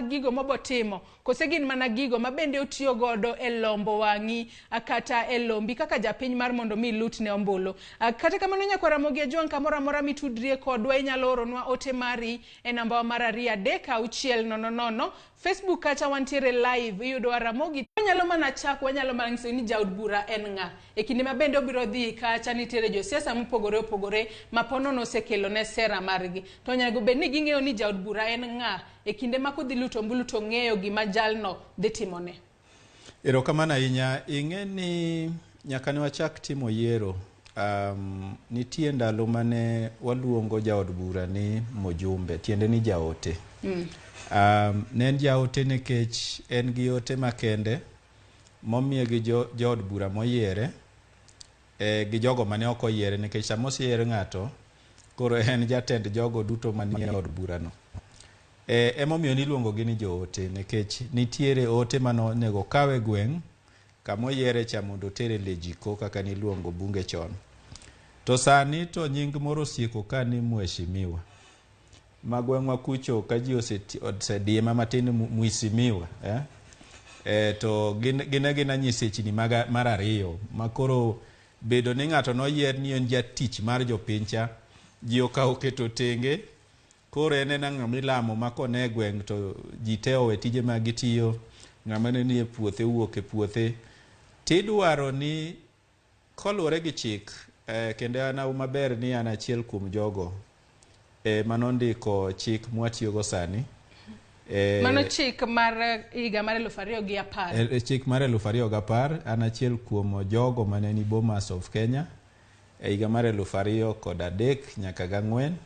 Gigo mobotimo kose gin mana gigo ma bende otiyo godo e lombo wang'i kata e lombi kaka japiny mar mondo mi ilut ne ombulu. Kata kamano nyakwar Ramogi Ajwang' kamoro amora mitudrie kodwa inyalo oronwa ote mari e nambawa mar 23600. Facebook kacha wantiere live iyudowa Ramogi. Wanyalo mana chako wanyalo mana nyiso ni jaod bura en ng'a. E kinde ma bende obiro dhi kacha nitiere josiasa mopogore opogore ma ponono osekelo ne sera margi. To onego bed ni ging'eyo ni jaod bura en ng'a e kinde ma kodhi luto ombulu to ong'eyo gima jalno dhi timone. Erokamano ahinya. Ing'e ni nyaka ne wachak timo yiero, nitie ndalo mane waluongo jaod bura ni mjumbe, tiende ni jaote. Ne en jaote nikech en gi ote makende momiye gi jood bura moyiere gi jogo mane ok oyiere nikech sama oseyier ng'ato koro en jatend jogo duto manie od burano. Emomiyo niluongo gi ni joote nikech nitiere ote mane onego okaw e gweng' kama oyiere cha mondo oter e Lejiko kaka niluongo bunge chon. To sani to nying moro osieko ka ni mheshimiwa. Ma gweng'wa kucho ka ji osediye ma matin mheshimiwa. To gin agina nyisechni mar ariyo ma koro bedo ni ng'ato noyier ni en jatich mar jopiny cha, ji okawo oketo tenge. Koro en ena ng'ama ilamo ma kone e gweng' to ji te owe tije ma gitiyo, ng'ama ne nie puothe owuok e puothe. Tidwaro ni koluwore gi chik, kendo an maber ni an achiel kuom jogo manondiko chik mwatiyogo sani. Mano chik mar higa mar 2010. Chik mar 2010, an achiel kuom jogo mane ni Bomas of Kenya e higa mar 2003 nyaka gang'wen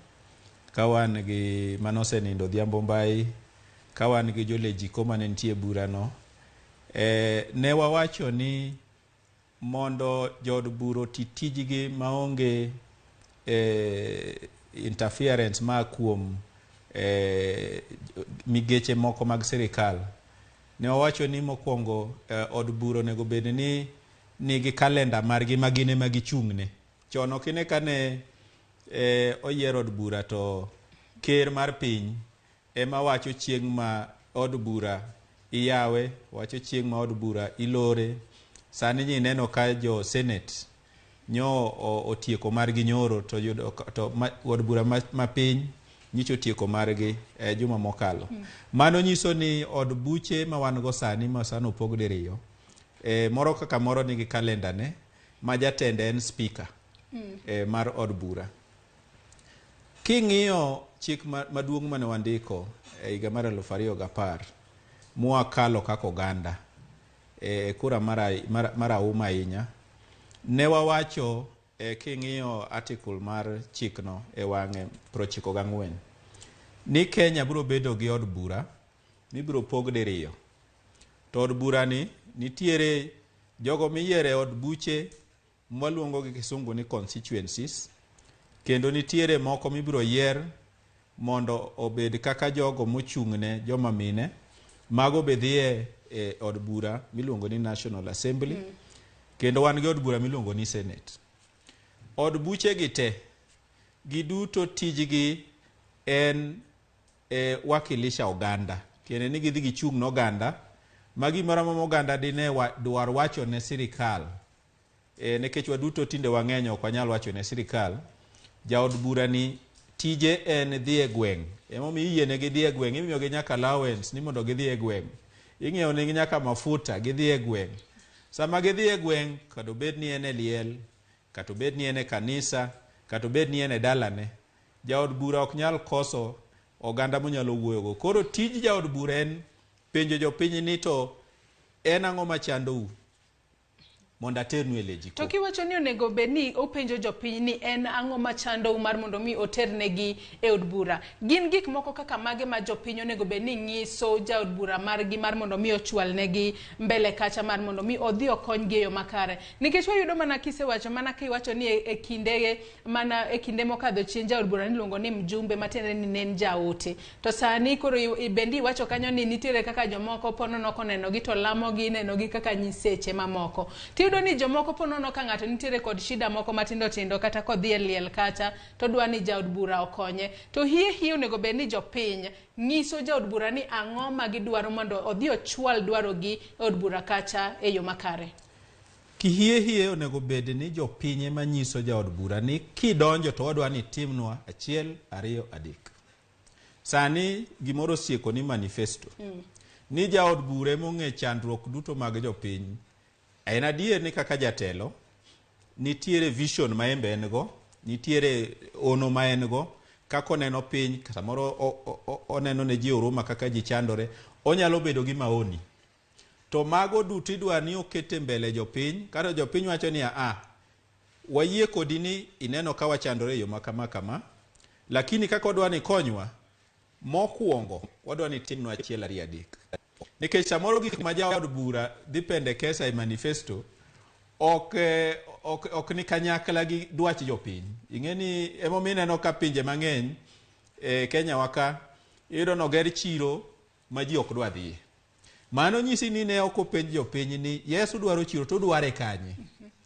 ka wan gi manosenindo Odhiambo Mbai, ka wan gi jolejiko mane nitie e burano. Ne wawacho ni mondo jood bura oti tijgi maonge interference ma kuom migeche moko mag sirikal. Ne wawacho ni mokwongo od bura onego bed ni nigi kalenda margi ma gin ema gichung'ne. Chon ok ine kane oyier od bura to ker mar piny ema wacho chieng' ma od bura iyawe, wacho chieng' ma od bura ilore. Sani nyineno ka jo senate nyo otieko margi nyoro to yudo to od bura ma piny nyocha otieko margi e juma mokalo. Mano nyiso ni od buche ma wan go sani ma sani opog diriyo, moro kaka moro nigi kalenda ne ma jatende en speaker mar od bura. King'iyo chik maduong' mane wandiko e higa mar 2010 mwakalo kaka oganda e kura mar auma ahinya, ne wawacho king'iyo article mar chikno e wang'e 94 ni Kenya biro bedo gi od bura mibiro pog diriyo. To od bura ni nitiere jogo miyiero e od buche mwaluongo gi kisungu ni constituencies, kendo nitiere moko mibiro yier mondo obed kaka jogo mochung'ne joma mine. Mago be dhiye e od bura miluongo ni National Assembly, kendo wan gi od bura miluongo ni Senate. Od buche gi te giduto tijgi en wakilisha oganda, tiende ni gidhi gichung' ne oganda ma gimoro amora ma oganda dine dwar wacho ne sirikal, nikech waduto tinde wang'eny ok wanyal wacho ne sirikal. Jaod bura ni tije en dhi e gweng', emomiyo iyienegi dhi e gweng', imiyogi nyaka allowance ni mondo gidhi e gweng', ing'iewo negi nyaka mafuta gidhi e gweng'. Sama gidhi e gweng' kata obed ni en e liel, kata obed ni en e kanisa, kata obed ni en e dalane, jaod bura ok nyal koso oganda monyalo wuoyogo. Koro tij jaod bura en penjo jopiny ni to en ang'o machandou mondo aternu e Lejiko. To kiwacho ni onego bed ni openjo jopiny ni en ang'o machandou mar mondo mi oternegi e od bura, gin gik moko kaka mage ma jopiny onego bed ni nyiso jaod bura margi mar mondo mi ochwalnegi mbele kacha mar mondo mi odhi okonygi e yo makare? Nikech wayudo mana kisewacho mana kiwacho ni e kinde mana e kinde mokadho chien jaod bura niluongo ni mjumbe matiende ni ne en jaote. To sani koro bende iwacho kanyo ni nitiere kaka jomoko ponono konenogi to lamogi, inenogi kaka nyiseche mamoko. Tiyudo ni jomoko po nono ka ng'ato nitiere kod shida moko matindo tindo kata kodhi e liel kacha to odwa ni jaod bura okonye. To hie hie onego bed ni jopiny nyiso jaod bura ni ang'o ma gidwaro mondo odhi ochwal dwarogi e od bura kacha e yo makare. Kihie hie onego bed ni jopiny ema nyiso jaod bura ni kidonjo to wadwa ni itimnwa achiel, ariyo, adek. Sani gimoro osieko ni manifesto. Ni jaod bura ema ong'e chandruok duto mag jopiny. En adier ni kaka jatelo, nitiere vision ma en be en go, nitiere ono ma en go, kaka oneno piny, samoro oneno ne ji huruma kaka ji chandore, onyalo bedo gi maoni. To mago duto idwa ni oket e mbele jopiny, kata jopiny wacho ni a wayie kodi ni ineno ka wachandore e yo ma kama kama, lakini kaka wadwa ni ikonywa, mokwongo wadwa ni itimnwa achiel ariyo adek. Nikech samoro gik ma jaod bura dhi pendekesa e manifesto ok ni kanyakla gi dwach jopiny. Ing'e ni emomiyo ineno ka pinje mang'eny e Kenya wa ka iyudo noger chiro ma ji ok dwa dhiye. Mano nyisi ni ne ok openj jopiny ni yes udwaro chiro to udware kanye.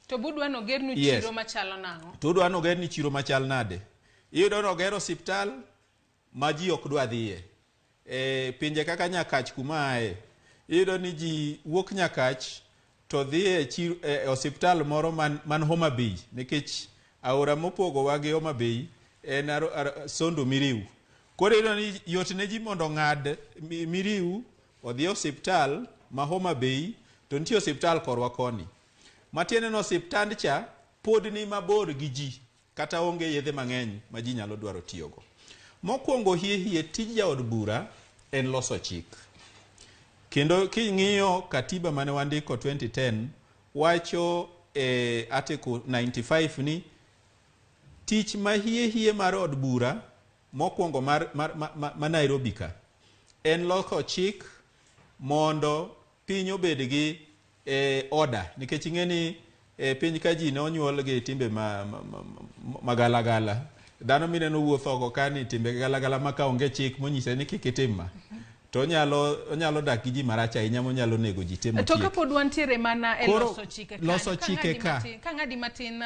To budwa nogernu chiro machalo nang'o? To udwa nogerni chiro machal nade? Iyudo noger osiptal ma ji ok dwa dhiye. E pinje kaka Nyakach kuma aye, iyudo ni ji wuok Nyakach to dhi e chiro, e osiptal moro man Homa Bay, nikech aora mopogowa gi Homa Bay en Sondu Miriu. Koro iyudo ni yot ne ji mondo ong'ad Miriu odhi e osiptal ma Homa Bay, to nitie osiptal korwa koni. Matiende ni osiptand cha pod ni mabor gi ji, kata onge yedhe mang'eny ma ji nyalo dwaro tiyogo. Mokwongo hie hie tij jaod bura en loso chik. Kendo king'iyo katiba mane wandiko 2010 wacho e article 95 ni tich ma hie hie mar od bura mokwongo ma Nairobi ka en loko chik mondo piny obed gi order, nikech ing'e ni piny ka ji ne onyuol gi timbe ma galagala. Dhano mineno wuotho oko ka ni timbe galagala ma ka onge chik monyise ni kik itim ma, to onyalo dak gi ji marach ahinya monyalo nego ji te To motiek. kapod wantiere mana e loso chike kanyo, loso chike ka. Ka ng'adi matin,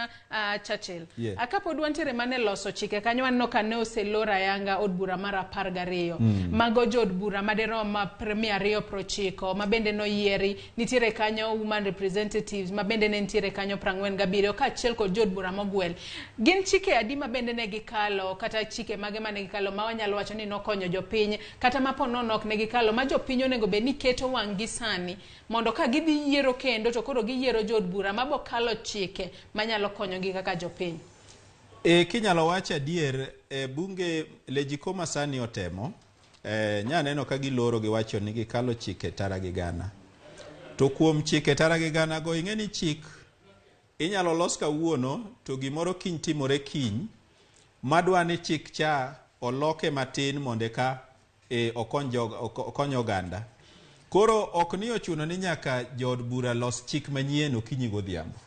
Churchill. Yeah. Kapod wantiere mana e loso chike kanyo, waneno ka ne oselor ayanga od bura mar 12. Mago jood bura madirom 290 ma bende noyieri. Nitiere kanyo woman representatives ma bende ne nitiere kanyo 47 kaachiel kod jood bura mogwel. Gin chike adi ma bende ne gikalo, kata chike mage mane gikalo ma wanyalo wacho ni nokonyo jopiny, kata ma po nono ok ne gikalo, ma jopiny onego bed ni keto wang' gi sani mondo ka gidhi yiero kendo to koro giyiero jood bura mabo kalo chike manyalo konyogi kaka jopiny? Kinyalo wach adier, bunge Lejiko ma sani otemo, nya neno ka giloro giwacho ni gikalo chike tara gi gana. To kuom chike tara gi gana go, ing'e ni chik inyalo los kawuono to gimoro kiny timore kiny madwa ni chik cha oloke matin mondo eka okony oganda. Koro ok ni ochuno ni nyaka jood bura los chik manyien okinyi godhiambo.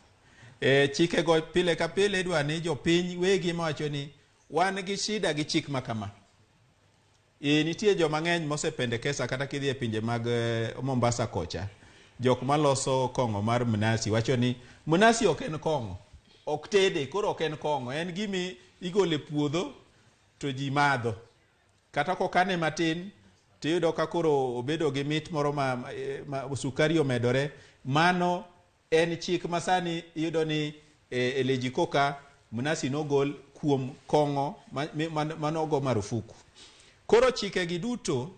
Chike go pile ka pile idwa ni jopiny wegi mawacho ni wan gi shida gi chik ma kama. Nitie joma ng'eny mosependekesa kata kidhi e pinje mag Mombasa kocha. Jok maloso kong'o mar mnasi wacho ni mnasi ok en kong'o, ok tede, koro ok en kong'o, en gimi igolo e puodho to ji madho. Kata kokane matin tiyudo ka koro obedo gi mit moro ma sukari omedore. Mano en chik ma sani iyudo ni e Lejiko ka mnasi nogol kuom kong'o manogo marufuku. Koro chike gi duto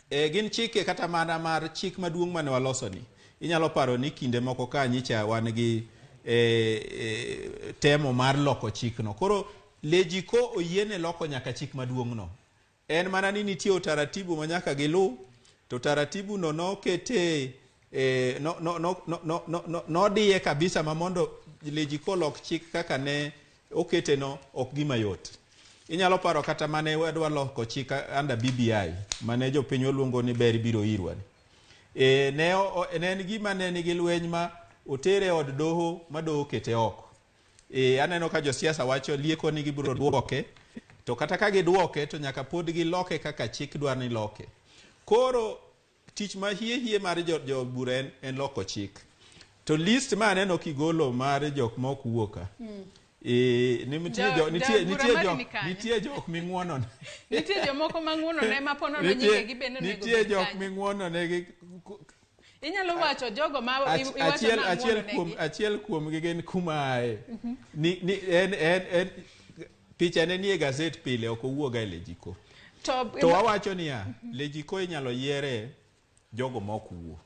gin chike kata mana mar chik maduong' mane waloso ni. Inyalo paro ni kinde moko ka nyicha wan gi temo mar loko chikno. Koro Lejiko oyiene loko nyaka chik maduong' no. En mana ni nitie utaratibu ma nyaka gilu, to utaratibu no nokete, no, no, no, no, no, no, no, nodiye kabisa ma mondo Lejiko lok chik kaka ne okete no ok gima yot. Inyalo paro kata mane wadwa loko chik under BBI mane jopiny oluongo ni ber biro irwa ni. Ne en gima ne nigi lweny ma otere od doho ma doho okete oko. Aneno ka josiasa wacho lieko ni gibiro duoke, to kata ka giduoke to nyaka pod giloke kaka chik dwaro ni loke. Koro tich ma hie hie mar jo bura en loko chik. To list ma aneno kigolo mar jok ma ok wuo ka. E, nitie jo, nitie, Jaod bura nitie mari jok ni kanye? Nitie jok ming'uono ne. Nitie jomoko ma ng'uono ne ma ponono nyingegi bende onego Nitie bed jok kanyo. ming'uono negi. Inyalo wacho jogo ma iwacho na Achiel ng'uono kuom negi. Achiel kuomgi gin kuma ae. Ni en picha ne nie gazet pile, ok owuoga e Lejiko. To To wawacho niya, Lejiko inyalo yiere jogo ma ok wuo.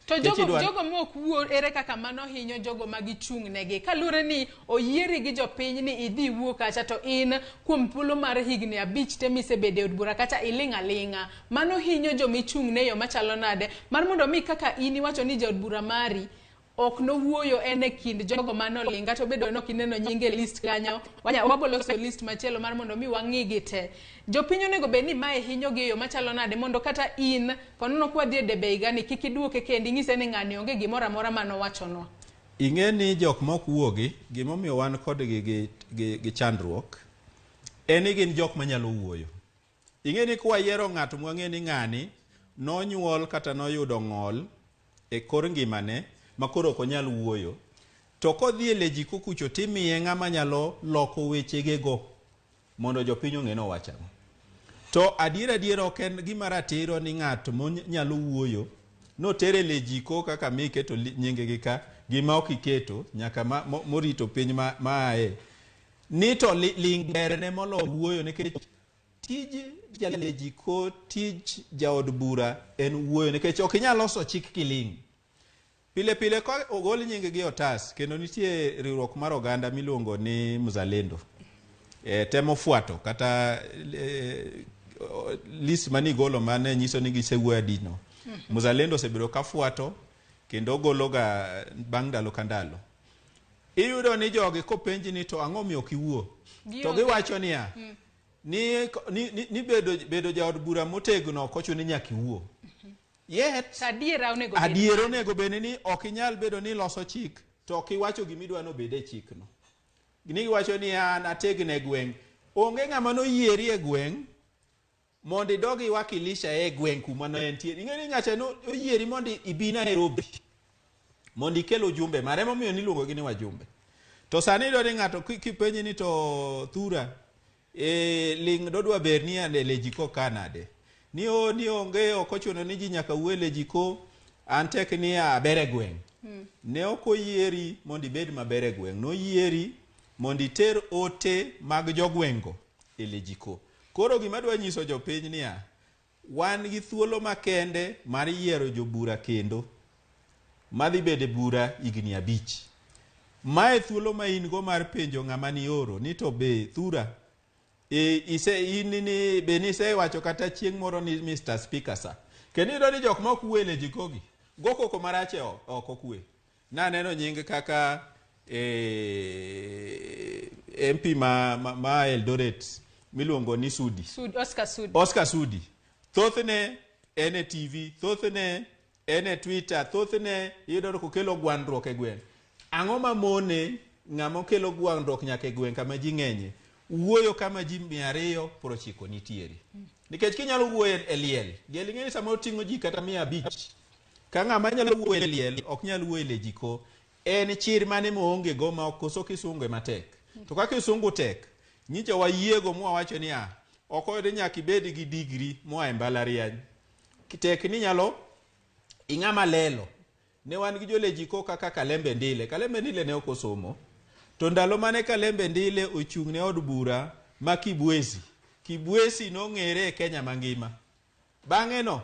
To Nikech jogo, jogo mok wuo, ere kaka mano hinyo jogo ma gichung' negi? Kaluwore ni oyieri gi jopiny ni idhi iwuo kacha, to in kuom thuolo mar higni 5 te misebedo e od bura kacha iling' aling'a. Mano hinyo jomichung' ne e yo machalo nade? Mar mondo mi kaka in iwacho ni jaod bura mari ok nowuoyo, en e kind jogo manoling', kata obedo ni ok ineno nyinge e list kanyo, wabo loso list machielo mar mondo mi wang'i gi te. Jopiny onego bed ni mae hinyo gi e yo machalo nade, mondo kata in ponono kwadhi e debe higani kik iduoke kendi ing'ise ni ng'ani onge gimoro amora manowachonwa. Ing'e ni jok mok wuogi, gimomiyo wan kodgi gi chandruok en ni gin jok manyalo wuoyo. Ing'e ni kwayiero ng'ato mwang'e ni ng'ani nonyuol kata noyudo ng'ol e kor ngimane ma koro ok onyal wuoyo, to kodhi e Lejiko kucho timiye ng'ama nyalo loko wechegego mondo jopiny ong'e ni owacho ang'o. To adier adier ok en gima ratiro ni ng'at monyalo wuoyo notere Lejiko kaka miketo nyingegi ka gi ma ok iketo nyaka morito piny ma ae ni to ling' berne molo wuoyo, nikech tij jalejiko, tij jaod bura en wuoyo, nikech ok inyal loso chik kiling'. Pile pile ka ogol nying gi otas, kendo nitie riwruok mar oganda miluongo ni Mzalendo temo fuato kata list manigolo mane nyiso ni gisewuoyo adino. Mzalendo osebedo ka fuato kendo gologa bang' ndalo ka ndalo. Iyudo ni jogi kopenji ni to ang'o miyo ok iwuo, to Gionge. Giwacho niya, ni bedo jaod bura motegno ok ochuno ni nyaka iwuo. Yet, To adiera onego bed adier mane? Onego bed ni ok inyal bedo ni iloso chik to ok iwacho gimidwa nobed e chikno. Ni giwacho ni an ategno e gweng'. Onge ng'ama noyieri e gweng' mondo idog iwakilisha e gweng' kuma ne entie. Ing'e ni ng'acha no oyieri mondo ibi Nairobi mondo ikel ujumbe mare, emomiyo niluongo gi ni wajumbe. To sani iyudo ni ng'ato kipenji ni to thura ling' dodwa ber ni e Lejiko ka nade? Ni o ni onge, ok ochuno ni ji nyaka wuo e Lejiko, an tek ni aber e gweng'. Ne ok oyieri mondo ibed maber e gweng', noyieri mondo iter ote mag jogweng'go e Lejiko. Koro gima adwa nyiso jopiny niya, wan gi thuolo makende mar yiero jobura kendo madhi bedo e bura higni 5. Mae thuolo ma in go mar penjo ng'ama nioro ni to be thura ise in ni be nisewacho kata chieng' moro ni Mr. Speaker sa. Kendo iyudo ni jok ma ok wuo e Lejiko gi go koko marach e oko kwe. Naneno nying kaka MP ma Eldoret miluongo ni Sudi. Sudi, Oscar Sudi. Oscar Sudi. Thothne en e TV, thothne en e Twitter, thothne iyudo kokelo gwandruok e gweng'. Ang'o ma mone ng'ama kelo gwandruok nyaka e gweng' kama ji ng'enye wuoyo kama ji 290 nitiere? Nikech kinyalo wuoyo e liel, liel ing'e ni samoro ting'o ji kata 500. Ka ng'ama nyalo wuoyo e liel ok nyal wuoyo e Lejiko, en chir mane moonge go ma koso kisungu ema tek? To ka kisungu tek, nyicha wayiego mwawacho niya, ok oyudo nyaka ibed gi digri moa e mbalariany. Tek ni nyalo ing'ama lelo. Ne wan gi jolejiko kaka Kalembe Ndile. Kalembe Ndile ne ok osomo. To ndalo mane Kalembe Ndile ochung' ne od bura ma Kibwezi, Kibwezi nong'ere e Kenya mangima. Bang'e no,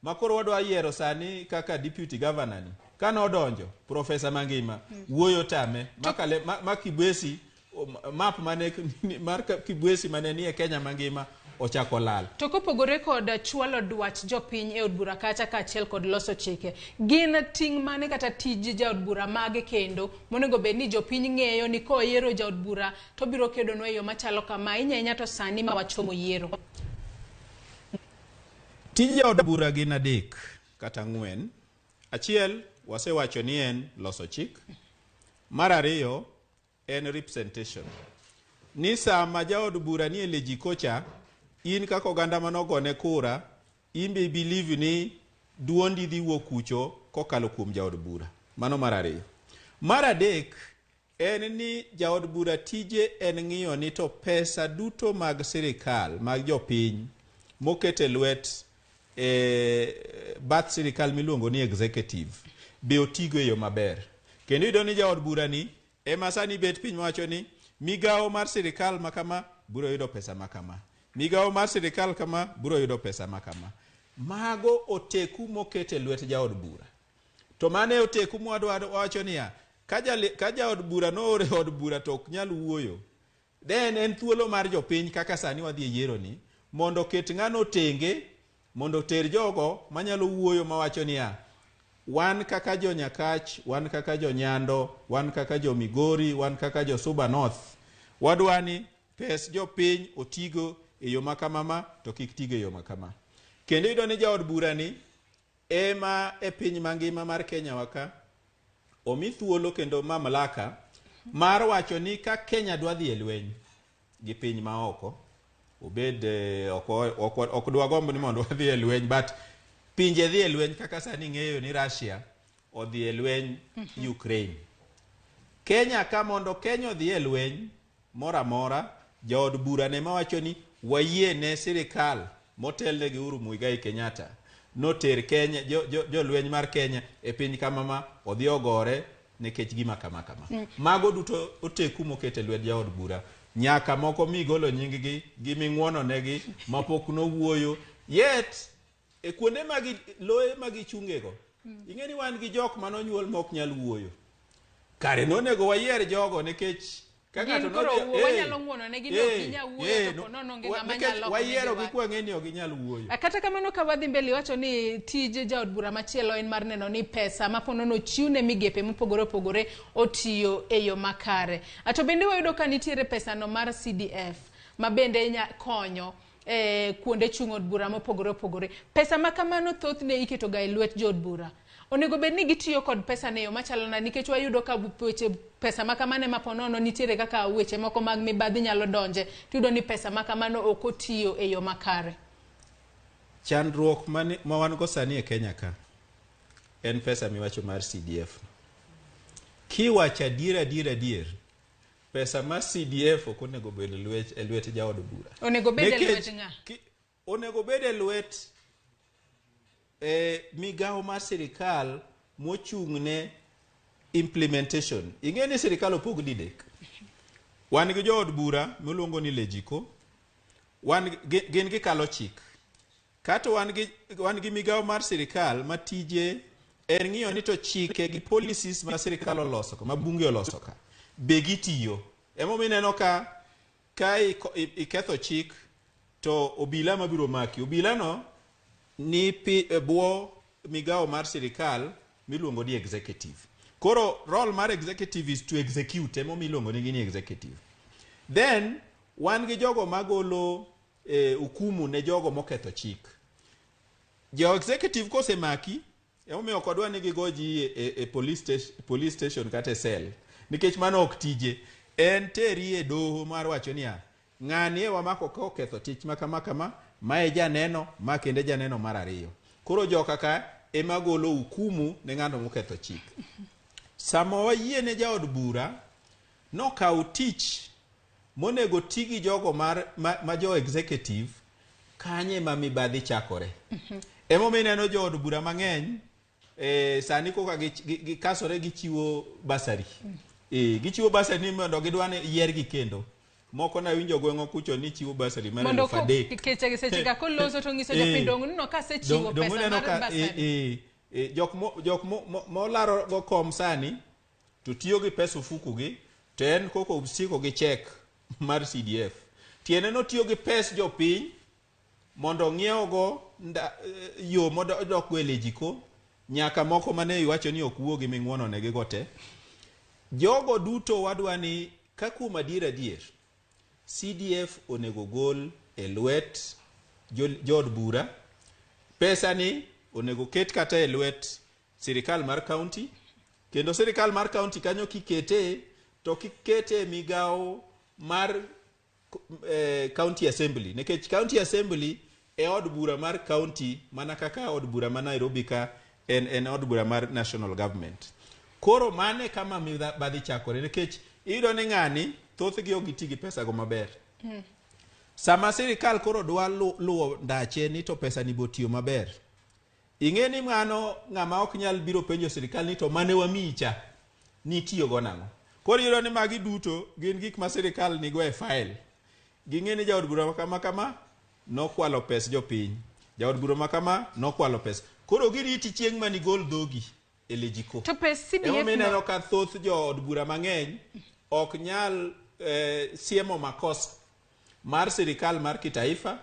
makoro wadwa yiero sani kaka deputy governor ni, kane odonjo, profesa mangima, wuoyo tame, ma Kibwezi, map mane mar Kibwezi mane nie Kenya mangima ochako lal. To kopogore kod chwalo dwach jopiny e od bura kacha kaachiel kod loso chike, gin ting' mane kata tij jaod bura mage kendo monego bed ni jopiny ng'eyo ni koyiero jaod bura to biro kedonwa e yo machalo kama, ahinya ahinya to sani ma wachomo yiero? Tij jaod bura gin 3 kata 4. Achiel, wasewacho ni en loso chik. Mar ariyo, en representation. Ni sama jaod bura ni e Lejiko cha, in kaka oganda manogone kura, in be believe ni duondi dhi wuok kucho kokalo kuom jaod bura. Mano mar ariyo. Mar adek en ni jaod bura tije en ng'iyo ni to pesa duto mag sirikal mag jopiny moket e lwet e bath sirikal miluongo ni executive be otigo e yo maber. Kendo iyudo ni jaod bura ni ema sani bet piny wacho ni migawo mar sirikal ma kama biro yudo pesa ma kama. Migawo mar sirikal kama biro yudo pesa ma kama. Mago oteku moket e lwet jaod bura. To mano e oteku mwadwa wacho niya, ka jaod bura noor e od bura to ok nyal wuoyo, then en thuolo mar jopiny kaka sani wadhi e yiero ni, mondo oket ng'ano tenge, mondo oter jogo manyalo wuoyo mawacho niya, wan kaka jo Nyakach, wan kaka jo Nyando, wan kaka jo Migori, wan kaka jo Suba North, wadwa ni pes jopiny otigo e yo makamama to kik tigo e yo makama. Kendo iyudo ni jaod bura ni ema e piny mangima mar Kenya wa ka omi thuolo kendo mamlaka mar wacho ni ka Kenya dwa dhi e lweny gi piny maoko, obed ok dwagomb ni mondo wadhi e lweny, but pinje dhi e lweny kaka sani ing'eyo ni Russia odhi e lweny Ukraine. Kenya ka mondo Kenya odhi e lweny moro amora, jaod bura ne mawacho ni wayie ne sirikal motelne gi Uhuru Muigai Kenyatta noter Kenya jolweny mar Kenya e piny kama ma odhi ogore nikech gima kama kama. Mago duto oteku moket e lwet jaod bura nyaka moko migolo nying gi gi ming'uono negi mapok nowuoyo yet e kuonde magi loye magichungego. Ing'e ni wan gi jok manonyuol mok nyal wuoyo. Kare nonego wayier jogo nikech ka ng'ato Gin koro wanyalo ng'uono negi ni ok ginyal wuoyo to po nono onge ng'ama nikech nyalo wayiero gi kwang'e ni ok ginyal wuoyo. Kata kamano ka wadhi mbele iwacho ni tij jaod bura machielo en mar neno ni pesa ma po nono ochiw ne migepe mopogore opogore otiyo e yo makare. To bende wayudo ka nitiere pesa no mar CDF ma bende konyo kuonde chung' od bura mopogore opogore. Pesa ma kamano thothne iketo ga e lwet jood bura. Onego bed ni gitiyo kod pesa ne yo machalo nade nikech wayudo ka weche pesa ma kamano ema po nono nitiere kaka weche moko mag mibadhi nyalo donje tiyudo ni pesa ma kamano ok otiyo e yo makare. Chandruok ma wan go sani e Kenya ka en pesa miwacho mar CDF. Kiwacho adier adier adier, pesa mar CDF ok onego bed e lwet jaod bura. Onego bed e lwet ng'a? Onego bed e lwet migawo mar sirikal mochung' ne implementation. Ing'e ni sirikal opog didek. Wan gi jood bura miluongo ni Lejiko, wan gin gikalo chik. Kato wan gi migawo mar sirikal ma tije en ng'iyo ni to chike gi policies ma sirikal oloso ka, ma bunge oloso ka, be gitiyo. Emomiyo ineno ka iketho chik to obila mabiro maki. Obila no ni bwo migawo mar sirikal miluongo ni executive. Koro role mar executive is to execute, emomiyo iluongo nigi ni executive. Then wan gi jogo magolo hukumu ne jogo moketho chik. Jo executive kosemaki, emomiyo ok wadwa ni gigo ji e police station kata e cell, nikech mano ok tije. En teri e doho mar wacho niya, ng'ani e wamako ka oketho chik ma kama kama, mae janeno, ma kende janeno mar ariyo. Koro joka ka ema golo hukumu ne ng'ano moketho chik. Sama wayie ne jaod bura nokaw tich monego ti gi jogo ma jo executive, kanye ma mibadhi chakore. Emomiyo ineno jood bura mang'eny sani koka gikasore gichiwo basari. Gichiwo basari ni mondo gidwa ni yiergi kendo. Moko nawinjo gweng'wa kucho ni chiwo basari mar Mondo 3,000. Nikech seche ka koloso to ng'iso japiny dong' no kasechiwo Dong' pesa uneno mar ka, basari. Jok molaro go kom sani to tiyo gi pesa ofuku gi, to en koko osiko gi check mar CDF. Tiende notiyo gi pes jopiny mondo ong'iew go yo modok go e Lejiko, nyaka moko mane iwacho ni ok wuogi ming'uono ne gigo te. Jogo duto wadwa ni ka kuom adier adier, CDF onego gol e lwet jood bura. Pesa ni onego ket kata e lwet sirikal mar county, kendo sirikal mar county kanyo kikete to kikete e migawo mar county assembly, nikech county assembly e od bura mar county mana kaka od bura ma Nairobi ka en od bura mar national government. Koro mano e kama mibadhi chakore nikech iyudo ni ng'ani thothgi ok giti gi pesa go maber. Sama sirikal koro dwa luwo ndache ni to pesa ni botiyo maber. Ing'e ni mano ng'ama ok nyal biro penjo sirikal ni to mane wamiyi cha nitiyo go nang'o. Koro iyudo ni magi duto gin gik ma sirikal nigo e file. Ging'e ni jaod bura kama kama nokwalo pes jopiny. Jaod bura ma kama nokwalo pes. Koro giriti chieng' manigol dhogi e lejiko. To pes CDF Emomiyo no ineno ka thoth jood bura mang'eny ok nyal siemo makosa mar sirikal mar kitaifa.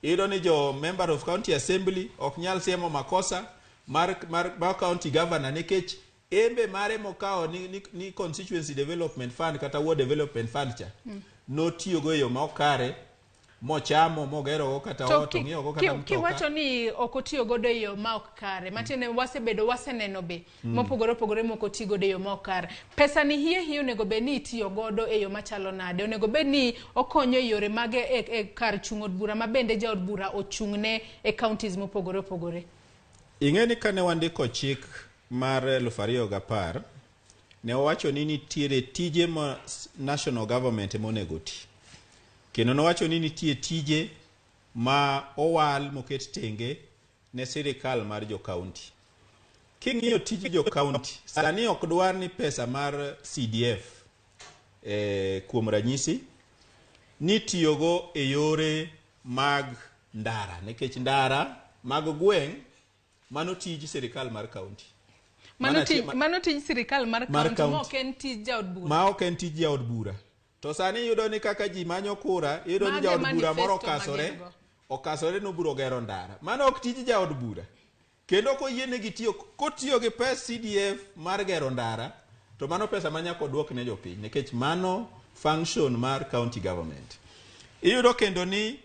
Iyudo ni jo member of county assembly ok nyal siemo makosa mar county governor nikech embe mare mokawo ni constituency development fund kata ward development fund cha notiyogo e yo ma ok kare, mochamo, mogerogo kata To ot, ong'iewogo kata mtoka. Kiwacho ni ok otiyo godo e yo ma ok kare, matiende wasebedo, waseneno be mopogore opogore mok oti godo e yo ma ok kare. Pesa ni hie hie onego bed ni itiyo godo e yo machalo nade? Onego bed ni okonyo e yore mage e kar chung' od bura ma bende jaod bura ochung'ne e counties mopogore opogore? Ing'e ni kane wandiko chik mar 2010, ne wawacho ni nitiere tije ma national government ema onego ti. Kendo nowacho ni nitie tije ma owal moket tenge ne sirikal mar jo county. King'iyo tij jo county, sani ok dwar ni pesa mar CDF kuom ranyisi nitiyogo e yore mag ndara, nikech ndara mag gweng' mano tij sirikal mar county. Mano tij sirikal mar county, ma ok en tij jaod bura. Ma ok en tij jaod bura. To sani iyudo ni kaka ji manyo kura, iyudo ni jaod bura moro okasore nobiro gero ndara. Mano ok tij jaod bura. Kendo koyienegi tiyo, kotiyo gi pes CDF mar gero ndara, to mano pesa ma nyaka oduok ne jopiny, nikech mano function mar county government. Iyudo kendo ni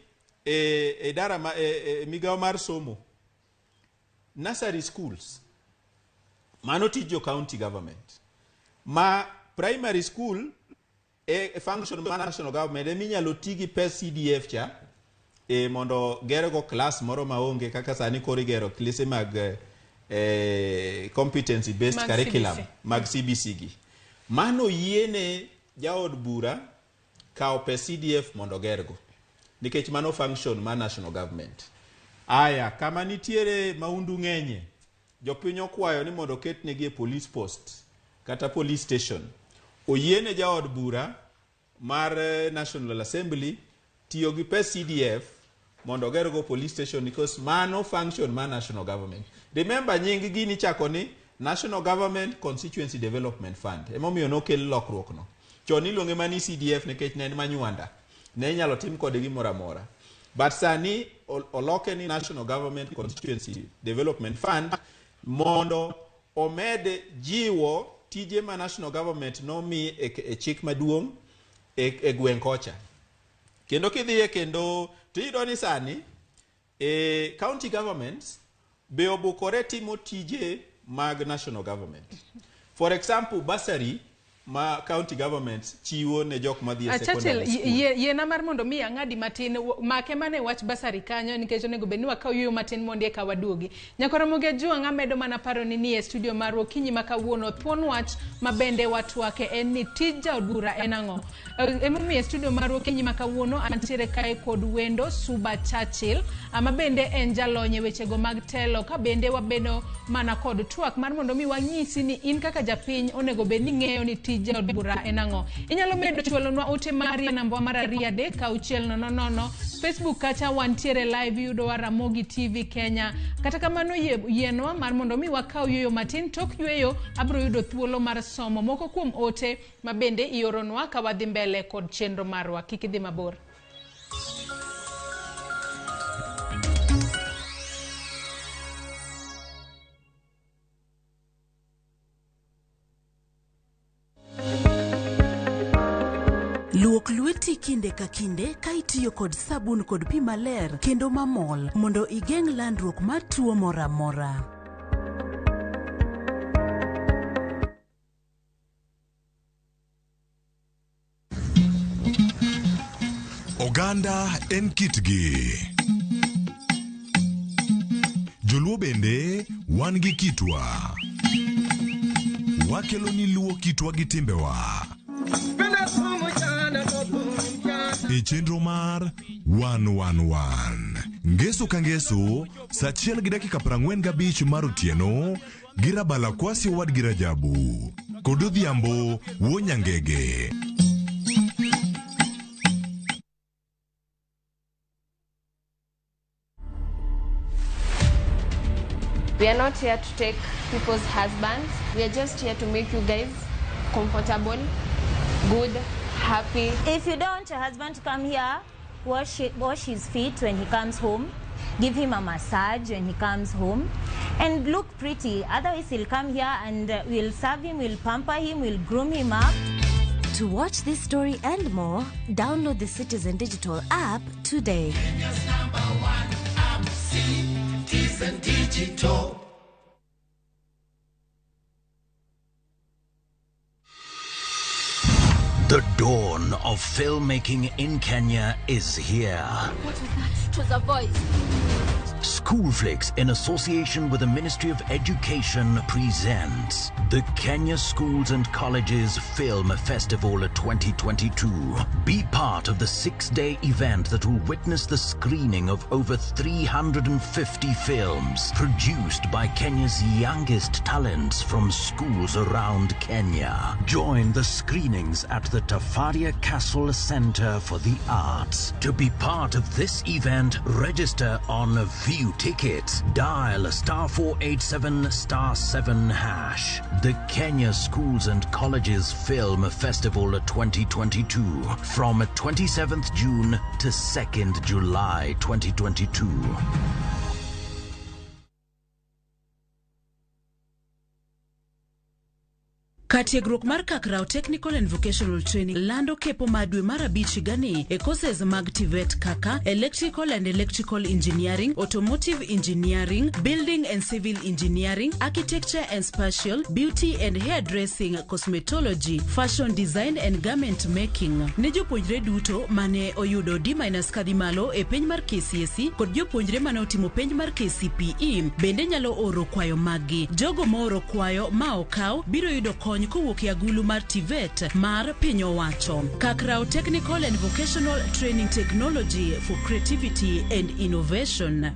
e idara ma e migawo mar somo, nursery schools, mano tij jo county government. Ma primary school e function mar national government eminyalo ti gi pes CDF cha mondo gergo class moro maonge kaka sani koro igero klese mag competency based mag curriculum CBC. Mag CBC gi. Mano yiene jaod bura kawo pes CDF mondo gergo, nikech mano function mar national government. Aya, kama nitiere maundu ng'enye, jopiny okwayo ni mondo oketnegi e police post kata police station. Oyiene jaod bura mar National Assembly tiyo gi pes CDF mondo ogergo police station, because mano function mar national government. Remember nying gini ichako ni National Government Constituency Development Fund. Emomiyo nokel lokruok no. Chon iluonge mana ni CDF nikech ne en manywanda. Ne inyalo tim kode gimoro amora. But sani oloke ni National Government Constituency Development Fund mondo omed jiwo tije ma national government nomi e chik maduong' e gweng' kocha. Kendo kidhiye kendo tiyudo ni sani county governments be obukore timo tije mag national government. For example, bursary ma county governments chiwo ne jok madhi e Churchill, secondary school. Yiena mar mondo mi ang'adi matin, make mane wach basari kanyo, nikech onego bed ni wakaw yueyo matin mondo eka waduogi. Nyakwa Ramogi Ajwang', amedo mana paro ni nie studio marwa okinyi ma kawuono, thuon wach ma bende watwake en ni tij jaod bura en ang'o. Emomiyo e studio marwa okinyi ma kawuono antiere kae kod wendo Suba Churchill, ma bende en jalony e wechego mag telo, ka bende wabedo mana kod twak mar mondo mi wanyisi ni in kaka japiny onego bed ni ng'eyo ni tij jaod bura en ang'o. Inyalo medo chwalonwa ote mari e namba mar 2 3 6 0 0. Facebook kacha wantiere live, iyudowa Ramogi TV Kenya. Kata kamano yienwa mar mondo mi wakaw yueyo matin. Tok yueyo abiro yudo thuolo mar somo moko kuom ote ma bende ioronwa ka wadhi mbele kod chenro marwa. Kik idhi mabor. Luok lweti kinde ka kinde ka itiyo kod sabun kod pi maler kendo mamol mondo igeng' landruok mar tuo moro amora. Oganda en kitgi. Joluo bende wan gi kitwa. Wakelo ni luo kitwa gi timbewa. E chenro mar 111. Ngeso ka ngeso, sa 1:45 mar otieno, gi Rabala Kwasi owadgi Rajabu. Kod Odhiambo wuo Nyangege. We are not here to take people's husbands. We are just here to make you guys comfortable, good, happy. If you don't want your husband to come here, wash his feet when he comes home, give him a massage when he comes home, and look pretty. Otherwise, he'll come here and we'll serve him, we'll pamper him, we'll groom him up. To watch this story and more, download the Citizen Digital app today. Kenya's number one app, Citizen Digital. The dawn of filmmaking in Kenya is here. What was that? It was a voice. Schoolflix, in association with the Ministry of Education, presents the Kenya Schools and Colleges Film Festival 2022. Be part of the 6-day event that will witness the screening of over 350 films produced by Kenya's youngest talents from schools around Kenya. Join the screenings at the Tafaria Castle Center for the Arts. To be part of this event, register on View Tickets. Dial *487*7#. The Kenya Schools and Colleges Film Festival 2022 from 27th June to 2nd July 2022. Katiegruok mar Kakrao Technical and Vocational Training lando kepo ma dwe mar 5 higani e courses mag TVET kaka Electrical and Electrical Engineering, Automotive Engineering, Building and Civil Engineering, Architecture and Spatial, Beauty and Hairdressing, Cosmetology, Fashion Design and Garment Making. Ne jopuonjre duto mane oyudo D- kadhi malo e penj mar KCSE kod jopuonjre mane otimo penj mar KCPE bende nyalo oro kwayo maggi. Jogo mooro kwayo ma okaw biro yudo kony kowuok e agulu mar TVET mar piny owacho. Kakrao Technical and Vocational Training, Technology for Creativity and Innovation.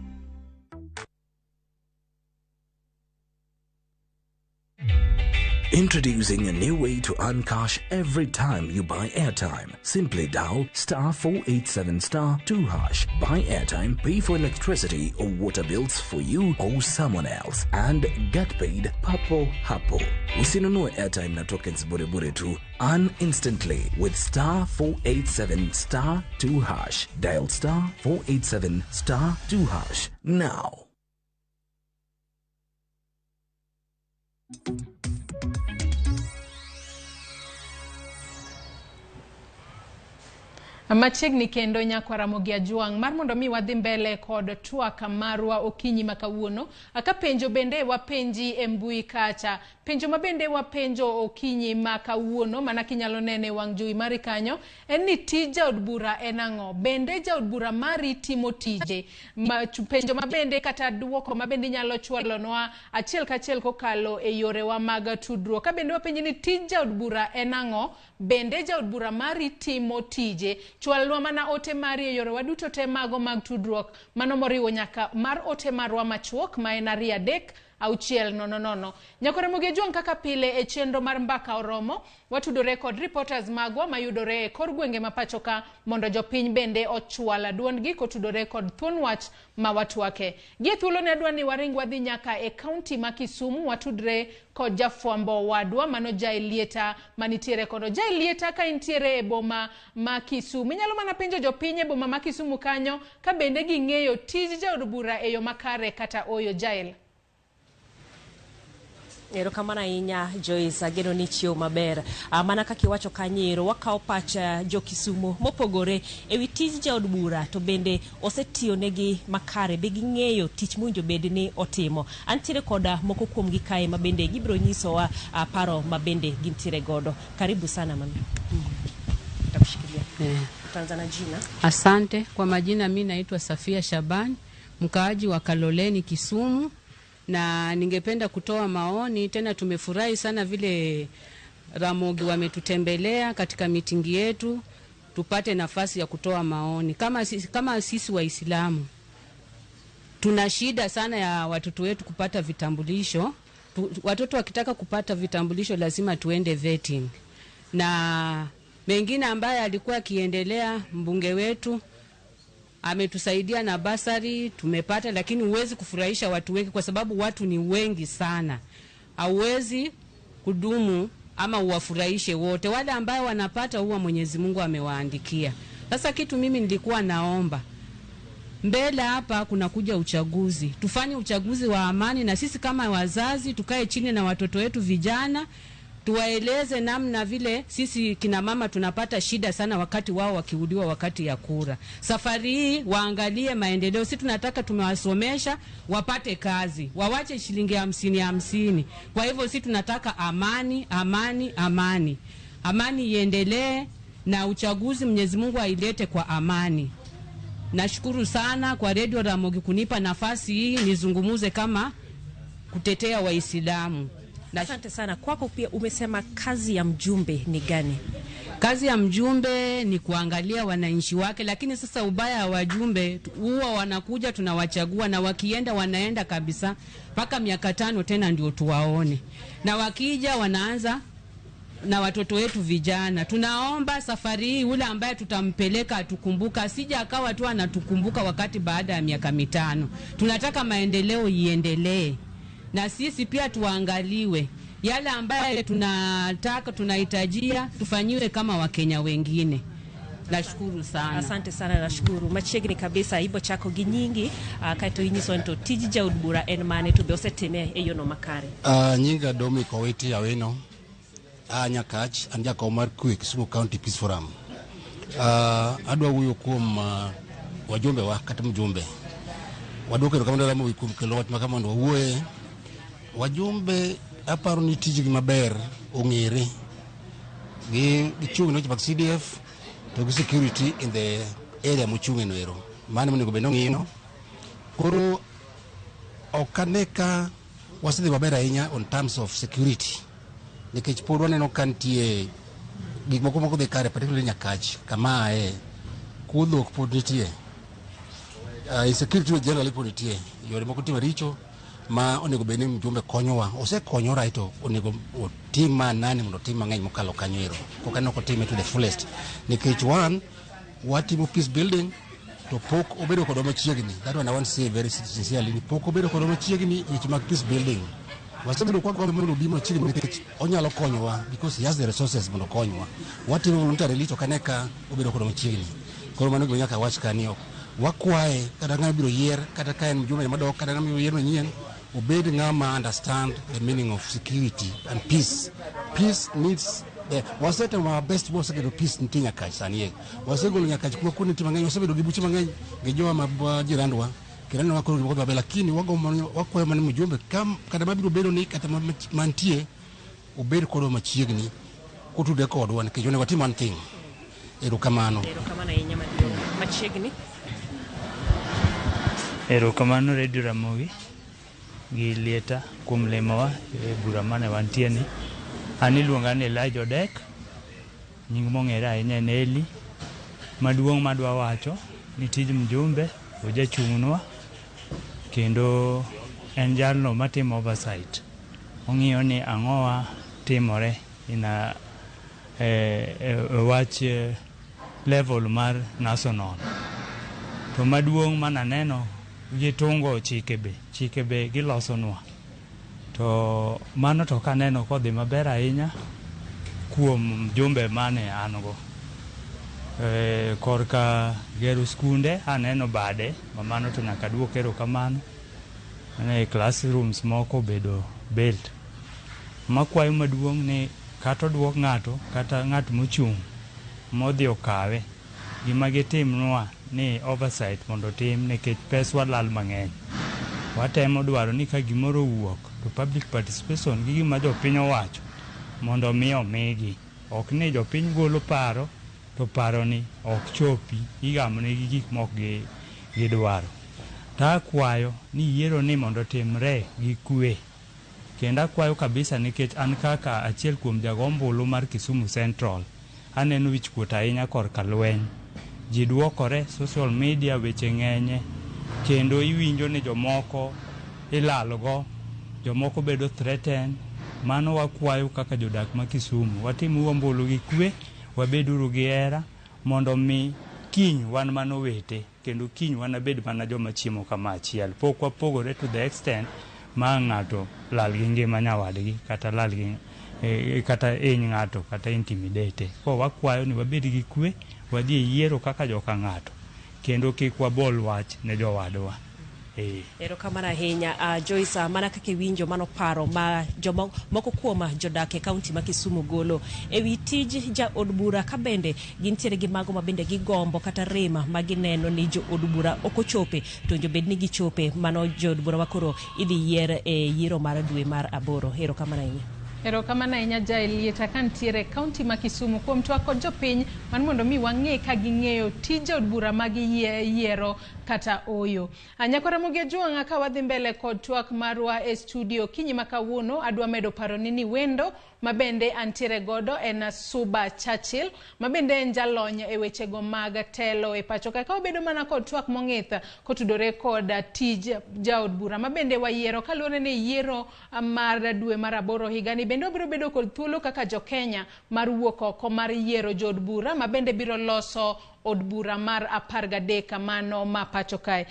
Introducing a new way to earn cash every time you buy airtime. Simply dial *487*2#. Buy airtime, pay for electricity or water bills for you or someone else, and get paid papo hapo. Usinunue airtime na tokens bure bure tu. Earn instantly with *487*2#. Dial *487*2# now. Machiegni kendo nyakwa Ramogi Ajwang' mar mondo mi wadhi mbele kod twak marwa okinyi ma kawuono. Ka penjo bende wapenji e mbui kacha. Penjo ma bende wapenjo okinyi ma kawuono mana kinyalo nene wang' jowi mari kanyo en ni tij jaod bura en ang'o? Bende jaod bura mari timo tije? Penjo ma bende kata duoko ma bende inyalo chwalonwa achiel kachiel kokalo e yorewa mag tudruok. Ka bende wapenji ni tij jaod bura en ang'o? Bende jaod bura mari timo tije? Chwalnwa mana ote mari e yorewa duto te mago mag tudruok, mano moriwo nyaka mar ote marwa machuok ma en 2 3 6 0 0. Nyakwa Ramogi Ajwang' kaka pile e chenro mar Mbaka Oromo, watudore kod reporters magwa mayudore e kor gwenge ma pacho ka mondo jopiny bende ochwal duondgi kotudore kod thuon wach ma watwake. Gie thuolo ne adwa ni waring wadhi nyaka e kaunti ma Kisumu watudre kod jafwambo wadwa mano Jaelieta manitiere kono. Jaelieta, ka intiere e boma ma Kisumu, inyalo mana penjo jopiny e boma ma Kisumu kanyo ka bende ging'eyo tij jaod bura e yo makare kata oyo. Jael. Erokamano ahinya Joyce, ageno ni chiew maber. Mana kaka iwacho kanyo, wakawo pach jo Kisumu mopogore ewi tij jaod bura to bende osetiyo negi makare, be ging'eyo tich mowinjo bed ni otimo. Antiere koda moko kuomgi kae ma bende gibiro nyisowa paro ma bende gintiere godo. Karibu sana mami. Nitakushikilia. Utaanza na jina. Asante. Kwa majina mi naitwa Safia Shaban, mkaaji wa Kaloleni, Kisumu. Na ningependa kutoa maoni tena. Tumefurahi sana vile Ramogi wametutembelea katika mitingi yetu, tupate nafasi ya kutoa maoni. Kama sisi Waislamu tuna shida sana ya watoto wetu kupata vitambulisho. Watoto wakitaka kupata vitambulisho lazima tuende vetting, na mengine ambayo alikuwa akiendelea, mbunge wetu ametusaidia na bursary tumepata, lakini huwezi kufurahisha watu wengi kwa sababu watu ni wengi sana. Hauwezi kudumu ama uwafurahishe wote. Wale ambao wanapata huwa Mwenyezi Mungu amewaandikia. Sasa kitu mimi nilikuwa naomba mbele hapa kuna kuja uchaguzi, tufanye uchaguzi wa amani, na sisi kama wazazi tukae chini na watoto wetu vijana tuwaeleze namna vile sisi kina mama tunapata shida sana wakati wao wakiuliwa wakati ya kura. Safari hii waangalie maendeleo. Sisi tunataka tumewasomesha wapate kazi, wawache shilingi 50 50. Kwa hivyo sisi tunataka amani, amani, amani, amani iendelee na uchaguzi Mwenyezi Mungu ailete kwa amani. Nashukuru sana kwa Radio Ramogi kunipa nafasi hii nizungumuze kama kutetea Waislamu. Asante sana kwako. Pia umesema kazi ya mjumbe ni gani? Kazi ya mjumbe ni kuangalia wananchi wake, lakini sasa ubaya wa wajumbe huwa wanakuja tunawachagua, na wakienda wanaenda kabisa mpaka miaka 5 tena ndio tuwaone, na wakija wanaanza na watoto wetu vijana. Tunaomba safari hii ule ambaye tutampeleka atukumbuka, asije akawa tu anatukumbuka wakati baada ya miaka 5. Tunataka maendeleo iendelee, na sisi pia tuangaliwe yale ambayo tunataka tunahitajia tufanyiwe kama Wakenya wengine. Nashukuru sana. Asante sana, nashukuru. Machiegni kabisa ibo chako gi nyingi kaeto inyiso ni to tij jaod bura en mane to be osetime e yono makare. Nyinga Dominic Owiti Awino, a Nyakach, an jakom mar Kwe Kisumu County Peace Forum. Adwa wuoyo kuom wajumbe wa kata mjumbe. Waduoko erokamano Ramogi kuom kelo wach ma mondo wawuoye. Wajumbe aparo ni tijgi maber ong'ere. Gi gichung' ne weche mag CDF to gi security in the area mochung'e no ero. Mano monego bed ni ong'ino. Koro ok ane ka wasedhi maber ahinya on terms of security nikech pod waneno ka nitie gik moko mok odhi kare, particularly Nyakach kama aye kuo dhok pod nitie, insecurity generally pod nitie, yore moko nitie maricho ma onego bed ni mjumbe konyowa. Osekonyo right, to onego otim manani mondo otim mang'eny mokalo kanyo ero. Pok aneno kotime to the fullest nikech one watimo peace building to pok obedo kodwa machiegni. That one I want to say very sincerely ni pok obedo kodwa machiegni e weche mag peace building. Wasebedo kwa mondo obi machiegni nikech onyalo konyowa because he has the resources mondo okonywa. Watimo voluntarily to kane ka obedo kodwa machiegni. Koro mano gima nyaka wach kanyo. Wakwaye kata ng'ama ibiro yier, kata ka en mjumbe madok, kata ng'ama ibiro yier manyien, obed ng'ama understand the meaning of security and peace. Peace needs the wasetemo our best, waseketo peace nitie Nyakach sani e. Wasegolo Nyakach kuma kuo nitie mang'eny, wasebedo gi buche mang'eny gi jowa ma jirandwa. Kendo wakoro gik moko maber, lakini wagombo wakwayo mana mjumbe kam kata mabiro bedo ni kata mantie obed kodwa machiegni kotude kodwa nikech onego watim one thing. Erokamano. Erokamano ahinya maduong'. Machiegni. Erokamano Radio Ramogi gi lieta kuom limowa e bura mane wantie ni. An iluonga ni Elijah Odek, nying mong'ere ahinya en Eli. Maduong' madwa wacho ni tij mjumbe ojachung'nwa kendo en jalno matimo oversight. Ong'iyo ni ang'owa timore ina e wach level mar national. To maduong' mananeno gitungo chike be, chike be gilosonwa. To mano to kaneno kodhi maber ahinya kuom mjumbe mane an go. Korka gero skunde aneno bade ma mano to nyaka duok erokamano. E classrooms moko obedo built. Makwayo maduong' ni kata oduok ng'ato kata ng'at mochung' modhi okawe, gima gitimnwa ni oversight mondo otim nikech peswa lal mang'eny. Watemo dwaro ni ka gimoro owuok to public participation gi gima jopiny owacho mondo mi omigi. Ok ni jopiny golo paro to paro ni ok chopi, igamo negi gik mok gidwaro. To akwayo ni yiero ni mondo otimre gi kwe. Kendo akwayo kabisa nikech an kaka achiel kuom jago ombulu mar Kisumu Central, aneno wichkuot ahinya korka lweny. Ji duokore, social media weche ng'enye, kendo iwinjo ni jomoko ilalgo, jomoko bedo threatened. Mano wakwayo kaka jodak ma Kisumu, watimuru ombulu gi kwe, wabeduru gi hera, mondo mi kiny wan mana owete, kendo kiny wanabed mana joma chiemo kama achiel. Pok wapogore to the extent ma ng'ato lal gi ngima nyawadgi kata lal gi kata hiny ng'ato kata intimidate. Koro wakwayo ni wabed gi kwe, wadhi e yiero kaka joka ng'ato, kendo kik wabol wach ne jowadwa. Erokamano ahinya Joyce, mana kaka iwinjo mano paro ma jomo, moko kuom jodak e kaunti ma Kisumu golo ewi tij jaod bura, ka bende gintiere gi mago ma bende gigombo kata rem ma gineno ni jood bura ok ochope to owinjo bed ni gichope. Mano jood bura ma koro idhi yier e yiero mar dwe mar 8. Erokamano ahinya. Erokamano ahinya Jaelieta kantiere e kaunti ma Kisumu kuom twak kod jopiny mar mondo mi wang'e ka ging'eyo tij jaod bura ma giyiero kata oyo. Nyakwa Ramogi Ajwang'a, ka wadhi mbele kod twak marwa e studio kinyi ma kawuono, adwa medo paroni ni wendo ma bende antiere godo en Suba Churchill, ma bende en jalony e wechego mag telo e pacho ka. Ka wabedo mana kod twak mong'ith kotudore kod tij jaod bura ma bende wayiero kaluwore ni yiero mar dwe mar 8 higani, bende wabiro bedo kod thuolo kaka jo-Kenya mar wuok oko mar yiero jood bura ma bende biro loso od bura mar 13 mano ma pacho kae.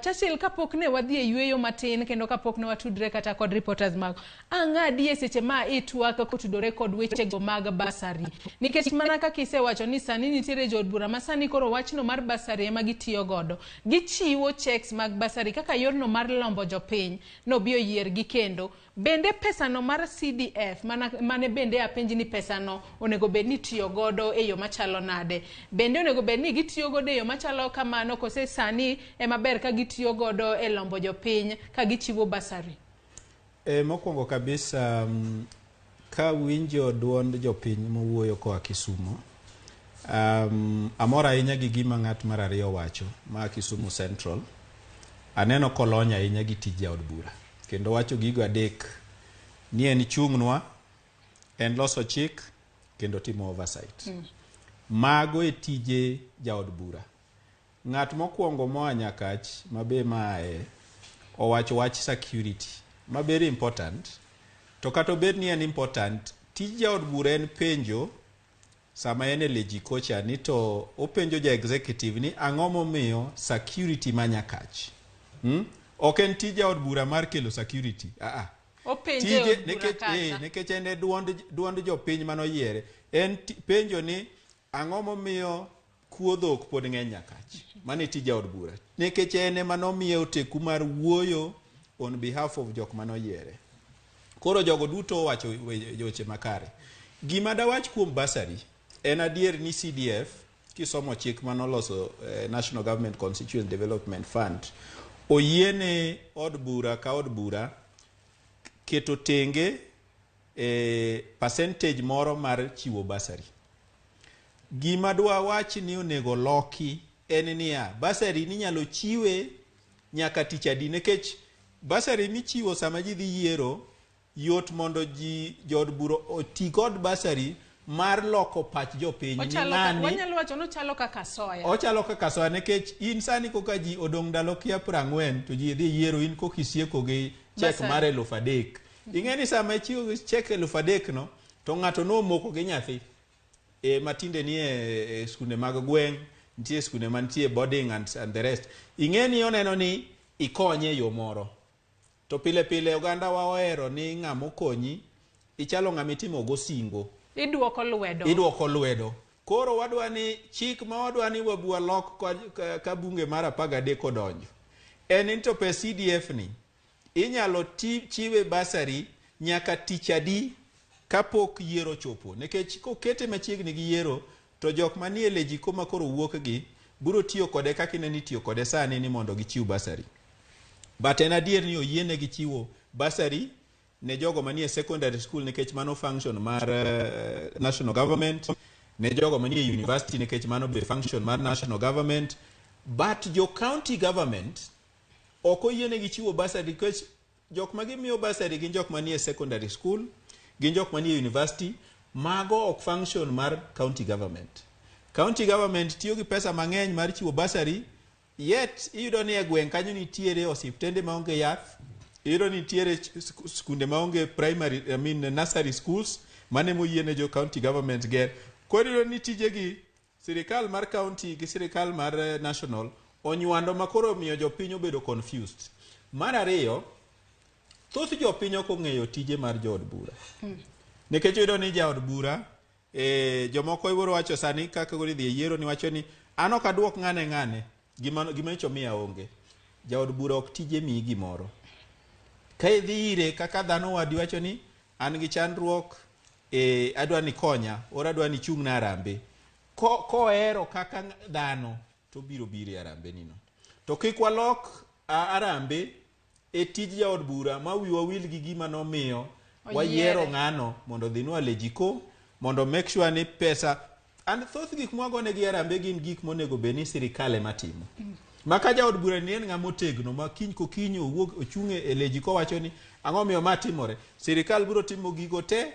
Churchill, kapok ne wadhi e yweyo matin kendo kapok ne watudre kata kod reporters mag ang'adi e seche ma itwak kotudore kod wechego mag basari, nikech mana kaka isewacho ni sani nitiere jood bura ma sani koro wachno mar basari ema gitiyo godo, gichiwo checks mag basari kaka yorno mar lombo jopiny nobi oyiergi. Kendo bende pesano mar CDF mana, mane bende apenji ni pesano onego bed ni itiyo godo e yo machalo nade, bende onego bed ni gitiyo godo e yo machalo kamano kose sani ema ber ka gitiyo godo e lombo jopiny ka gichiwo basari? Mokwongo kabisa, ka winjo duond jopiny mowuoyo koa Kisumu, amor ahinya gi gima ng'at mar ariyo wacho ma Kisumu Central. Aneno kolony ahinya gi tij jaod bura kendo wacho gigo adek ni en chung'nwa, en loso chik kendo timo oversight. Mago e tije jaod bura. Ng'at mokwongo moa Nyakach mabe mae owacho wach security ma very important, to kata obed ni en important, tij jaod bura en penjo sama en e leji kocha ni to openjo ja executive ni ang'o momiyo security ma Nyakach. Ok en tij jaod bura mar kelo security. Openje Tije, od bura nikech, kacha. Nikech en e duond jopiny manoyiere. En penjo ni ang'o momiyo kuo dhok pod ng'eny Nyakach. Mano e tij jaod bura. Nikech en ema nomiye oteku mar wuoyo on behalf of jok manoyiere. Koro jogo duto owacho weche makare. Gima dawach kuom basari en adier ni CDF kisomo chik manoloso National Government Constituent Development Fund oyiene od bura ka od bura keto tenge percentage moro mar chiwo basari. Gima dwa wach ni onego loki en niya, basari ninyalo chiwe nyaka tich adi, nikech basari michiwo sama ji dhi yiero yot mondo ji jood bura oti kod basari mar loko pach jopiny ni Ochalo ng'ani wanyalo wacho ni ochalo kaka soya. Ochalo kaka soya nikech in sani koka ji odong' ndalo kia 40 to ji dhi yiero in koka isieko gi chek Basari. mar 3000. Ing'e ni sama ichiwo gi chek 3000 no to ng'ato nomoko gi nyathi. Matinde nie skunde mag gweng', nitie skunde mantie boarding and the rest. Ing'e ni oneno ni ikonye e yo moro. To pile pile oganda wa ohero ni ng'ama okonyi ichalo ng'ama itimo go singo. Iduoko lwedo. Iduoko lwedo. Koro wadwa ni chik ma wadwa ni wabwa lok ka bunge mar 13 odonjo. En ni to pes CDF ni inyalo chiwe basari nyaka tich adi kapok yiero ochopo. Nikech kokete machiegni gi yiero to jok manie lejiko ma koro wuok gi biro tiyo kode kaka ineno itiyo kode sani ni mondo gichiw basari. But en adier ni oyienegi chiwo basari ne jogo manie secondary school nikech mano function mar national government, ne jogo manie university nikech mano be function mar national government, but jo county government Ok oyienegi chiwo bursary nikech jok ma gimiyo bursary gin jok manie secondary school, gin jok manie university, mago ok function mar county government. County government tiyo gi pesa mang'eny mar chiwo bursary, yet iyudo ni e gweng' kanyo nitiere osiptende maonge yath, iyudo ni nitiere skunde maonge primary, I mean nursery schools, mane moyiene jo county government ger. Koro iyudo ni tijegi sirikal mar county gi sirikal mar national onywando ma koro omiyo jopiny obedo confused. Mar ariyo, thoth jopiny ok ong'eyo tije mar jood bura. Nikech iyudo ni jaod bura jomoko ibiro wacho sani kaka koro idhi e yiero ni wacho ni an ok aduok ng'ane ng'ane gima gima nyocha omiya onge. Jaod bura ok tije miyi gimoro. Ka idhi ire kaka dhano wadi wacho ni an gi chandruok adwa ni konya or adwa ni chung'na arambe. Kohero kaka dhano to biro biro e arambe nino. To kik walok arambe e tij jaod bura ma wiwa wil gi gima nomiyo wayiero ng'ano mondo odhinwa lejiko mondo make sure ni pesa and thoth gik mwagonegi arambe gin gik monego bed ni sirikal ema timo. Ma ka jaod bura ni en ng'ama otegno ma kiny kokinyi owuok ochung' e lejiko wacho ni ang'o miyo ma timore, sirikal biro timo gigo te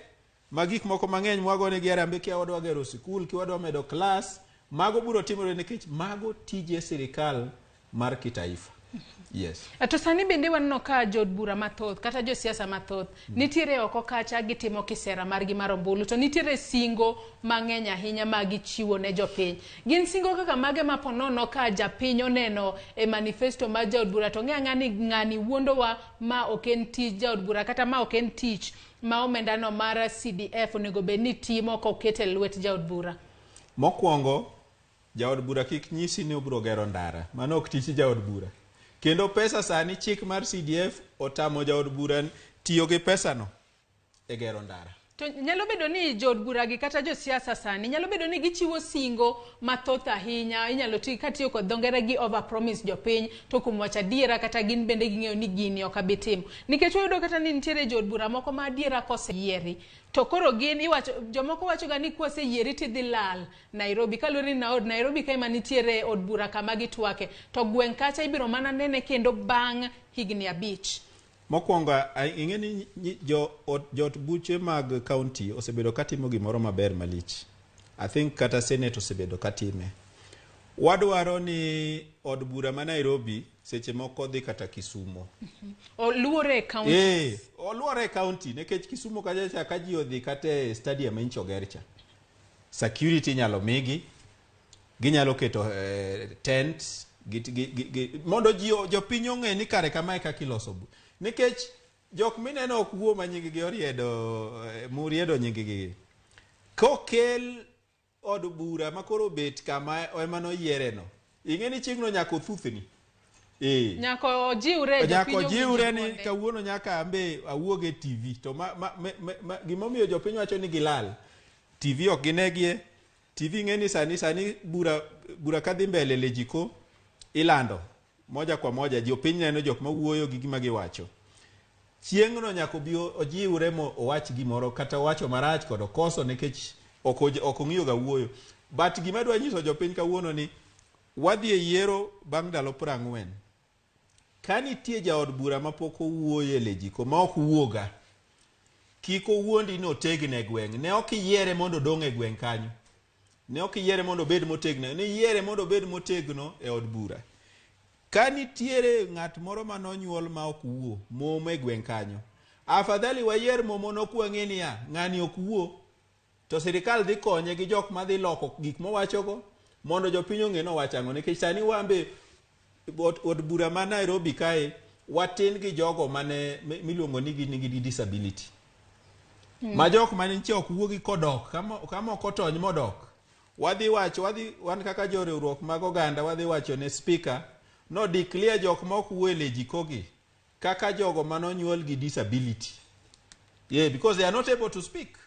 ma gik moko mang'eny mwagonegi arambe kia wadwa gero sikul, kia wadwa medo klas, mago biro timore nikech mago tije sirikal mar kitaifa. Yes. To sani bende waneno ka jood bura mathoth kata josiasa mathoth nitiere oko kacha gitimo kisera margi mar ombulu to nitiere singo mang'eny ahinya ma gichiwo ne jopiny. Gin singo kaka mage ma ponono ka japiny oneno e manifesto mar jaod bura to ng'e ang'eya ni ng'ani wuondowa ma ok en tij jaod bura kata ma ok en tich ma omendano mar CDF onego bed ni timo koket e lwet jaod bura. Mokwongo, jaod bura kik nyisi ni obiro gero ndara. Mano ok tich jaod bura. Kendo pesa sani chik mar CDF otamo jaod bura tiyo gi pesano e gero ndara. To nyalo bedo ni jood bura gi kata josiasa sani nyalo bedo ni gichiwo singo mathoth ahinya, inyalo ti katiyo kod dho ngere gi over promise jopiny, to kuom wacho adiera kata gin bende ging'eyo ni gini ok abi timo. Nikech wayudo kata ni nitiere jood bura moko ma adiera koseyieri to koro gin iwacho jomoko wacho ga ni kwaseyieri tidhi lal Nairobi kaluwore ni Nairobi ka ema nitiere od bura kama gitwake to gweng' kacha ibiro mana nene kendo bang' higni 5. Mokwongo ing'e ni joot buche mag county osebedo katimo gimoro maber malich. I think kata Senate osebedo katime. Wadwaro ni od bura ma Nairobi seche moko dhi kata Kisumo. Oluore e county. Oluore e county nikech Kisumo kacha cha ka ji odhi kata e stadium ma oger cha. Security inyalo migi, ginyalo keto tent mondo ji jopiny ong'e ni kare kamae kaka iloso. Nikech jok mineno ok wuo ma nying gi oriedo muriedo nying gi. Kokel od bura ma koro bet kama ema noyiere no. Ing'e ni chieng'no nyaka othuthni. Nyaka ojiwre nyaka ojiwre ni kawuono nyaka ambe awuog e TV to gimomiyo jopiny wacho ni gilal. TV ok ginegie. TV ng'e ni sani bura kadhi mbele lejiko ilando moja kwa moja jopiny neno jok mawuoyo gi gima giwacho. Chieng'no nyaka obi ojiwre mo owach gimoro kata owacho marach kod okoso nikech ok ong'iyo ga wuoyo. But gima adwa nyiso jopiny kawuono ni wadhi e yiero bang' ndalo 40. Ka nitie jaod bura mapok owuoyo e lejiko ma ok wuoga, kik owuondi ni otegno e gweng'. Ne ok iyiere mondo odong' e gweng' kanyo. Ne ok iyiere mondo obed motegno. Ne iyiere mondo obed motegno e od bura. Ka nitiere ng'at moro manonyuol ma ok wuo, momo e gweng' kanyo, afadhali wayier momo no kwang'e niya, ng'ani ok wuo, to sirikal dhi konye gi jok madhi loko gik mowachogo mondo jopiny ong'e ni owacho ang'o. Nikech sani wambe od bura ma Nairobi kae watin gi jogo mane miluongo ni gin gi disability. Ma jok mane nitie ok wuogi kodok, kama ok otony modok. Wadhi wacho, wan kaka joriwruok mag oganda wadhi wacho ne speaker no declare jok ma ok wuo e lejiko gi kaka jogo manonyuol gi disability. Yeah, because they are not able to speak.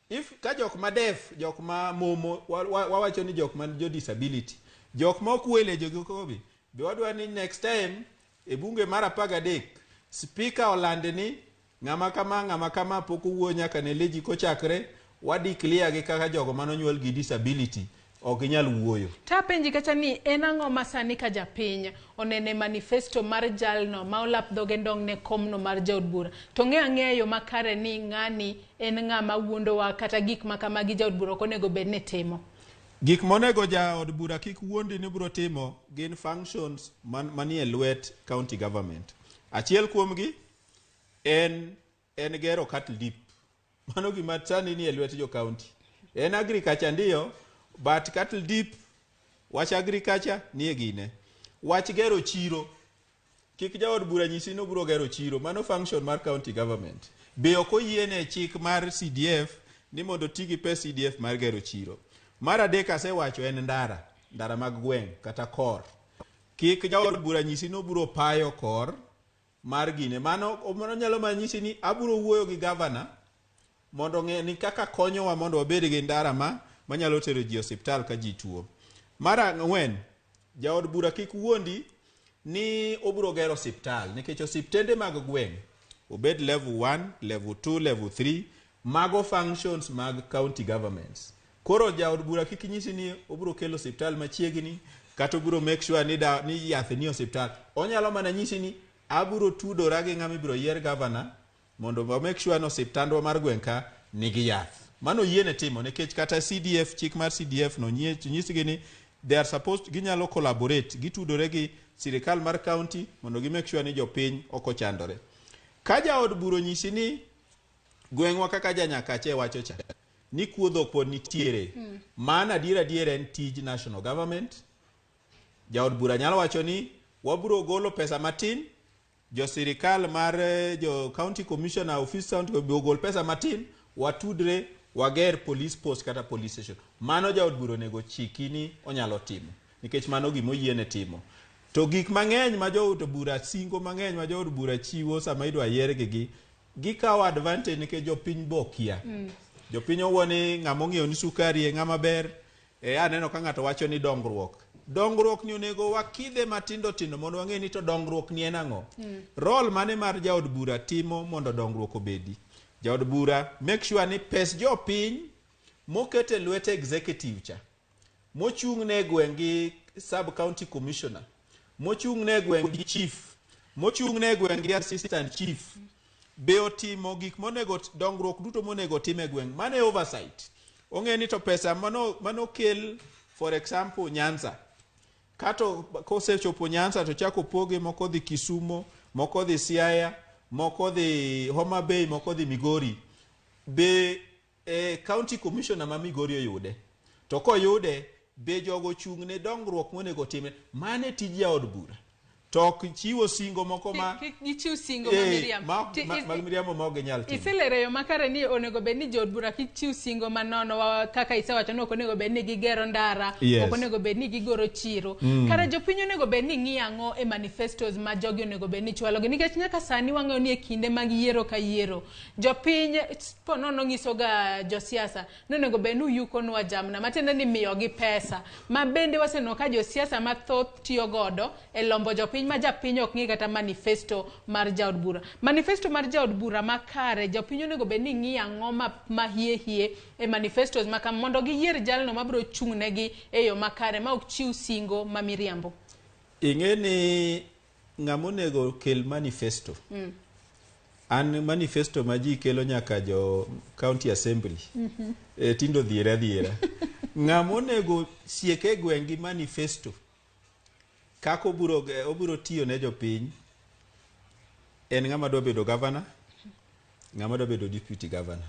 If ka jok ma deaf, jok ma momo, wawacho ni jok man jo disability, jok ma ok wuo e lejiko gi, be wadwa ni next time e bunge mar 13 speaker olande ni ng'ama kama pok owuoyo nyaka ne lejiko chakre, wa declare gi kaka jogo manonyuol gi disability. Ok ginyal wuoyo. Tapenji kacha ni en ang'o ma sani ka japiny onene manifesto mar jalno ma olap dhoge ndong' ne komno mar jaod bura to ng'e ang'eya yo makare ni ng'ani en ng'ama wuondowa kata gik ma kamagi jaod bura ok onego bed ni timo. Gik monego jaod bura kik wuondi ni biro timo gin functions man, manie lwet county government. Achiel kuomgi en gero cattle dip. Mano gima sani nie lwet jo county. En agriculture ndiyo, but cattle dip, wach agriculture nie gine. Wach gero chiro. Kik jaod bura nyisi ni obiro gero chiro, mano function mar county government. Be ok oyiene chik mar CDF ni mondo oti gi pes CDF mar gero chiro. Mar adek asewacho en ndara, ndara mag gweng' kata kor. Kik jaod bura nyisi ni obiro payo kor mar gine. Mano nyalo mana nyisi ni abiro wuoyo gi governor mondo ong'e ni kaka konyowa mondo wabed gi ndara ma manyalo tero ji e osiptal ka ji tuo. Mar ang'wen, jaod bura kik wuondi ni obiro gero osiptal nikech osiptende mag gweng' obed level 1, level 2, level 3 mago functions mag county governments. Koro jaod bura kik nyisi ni obiro kelo osiptal machiegni kata obiro make sure ni, da, ni yath ni osiptal. Onyalo mana nyisi ni abiro tudora gi ng'ama ibiro yier governor mondo wa make sure ni osiptandwa mar gweng' ka nigi yath. Mano yiene timo nikech kata CDF, chik mar CDF no nyisgi ni they are supposed ginyalo collaborate, gitudore gi sirikal mar county mondo gi make sure ni jopiny ok ochandore. Ka jaod bura onyisi ni gweng'wa kaka janyakache wacho cha ni kuodho pod nitiere mano adier adier en tij national government. Jaod bura nyalo wacho ni wabiro golo pesa matin jo sirikal mar jo county commissioner office county be ogol pesa matin watudre wager police post kata police station. Mano jaod bura onego chiki ni onyalo timo nikech mano gimoyiene timo. To gik mang'eny ma jood bura singo mang'eny ma jood bura chiwo sama idwa yiergi gi gikawo advantage nikech jopiny bo kia. Jopiny owuo ni ng'ama ong'iewo ni sukari e ng'ama ber. E aneno ka ng'ato wacho ni dongruok. Dongruok ni onego wakidhe matindo tindo mondo wang'e ni to dongruok ni en ang'o. Role mane mar jaod bura timo mondo dongruok obedi. Jaod bura make sure ni pes jopiny moket e lwet executive cha mochung' ne gweng' gi sub county commissioner mochung' ne gweng' gi chief mochung' ne gweng' gi assistant chief be otimo gik monego dongruok duto monego tim e gweng' mano e oversight ong'e ni to pesa mano kel for example Nyanza kato kosechopo Nyanza to chako poge moko dhi Kisumo moko dhi Siaya moko dhi Homa Bay moko dhi Migori be county commissioner ma Migori oyude to koyude be jogo chung' ne dongruok monego timre mano e tij jaod bura to ok chiwo singo moko ma Kik gichiw singo ma miriambo. Mag miriambo ma ok ginyal timo. Iselero yo makare ni onego bed ni jood bura kik chiw singo manono kaka isewacho ni ok onego bed ni gigero ndara, ok onego bed ni gigoro chiro. Kare jopiny onego bed ni ng'iyo ang'o e manifestos ma jogi onego bed ni chwalogi nikech nyaka sani wang'eyo ni e kinde mag yiero ka yiero jopiny ponono nyiso ga josiasa ni onego bed ni uyukonwa jamna matiende ni miyogi pesa ma bende waseneno ka josiasa mathoth tiyo godo e lombo jopiny ma japiny ok ng'i kata manifesto mar jaod bura. Manifesto mar jaod bura makare jopiny onego bed ni ng'iyo ang'o ma hie hie e manifestos ma kam mondo giyier jalno mabiro chung' negi e yo makare ma ok chiw singo ma miriambo. Ing'e ni ng'ama onego kel manifesto an manifesto ma ji kelo nyaka jo county assembly tindo dhiera dhiera ng'ama onego siek e gweng' gi manifesto kaka obiro tiyo ne jopiny en ng'ama dwa bedo governor ng'ama dwa bedo deputy governor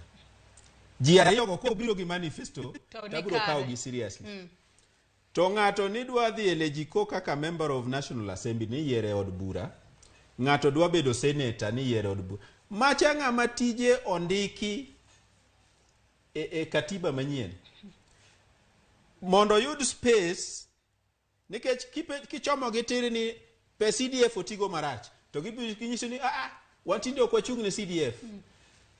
ji ariyo go kobiro gi manifesto To ni tabiro kawo kare. gi seriously to ng'ato ni dwa dhi e Lejiko kaka member of National Assembly ni yiere od bura ng'ato dwa bedo senator ni yiere od bura macha ng'ama tije ondiki e katiba manyien mondo oyud space nikech kichomo gi tir ni pe CDF otigo marach to ginyiso ni aa wan tinde ok wachung' ne CDF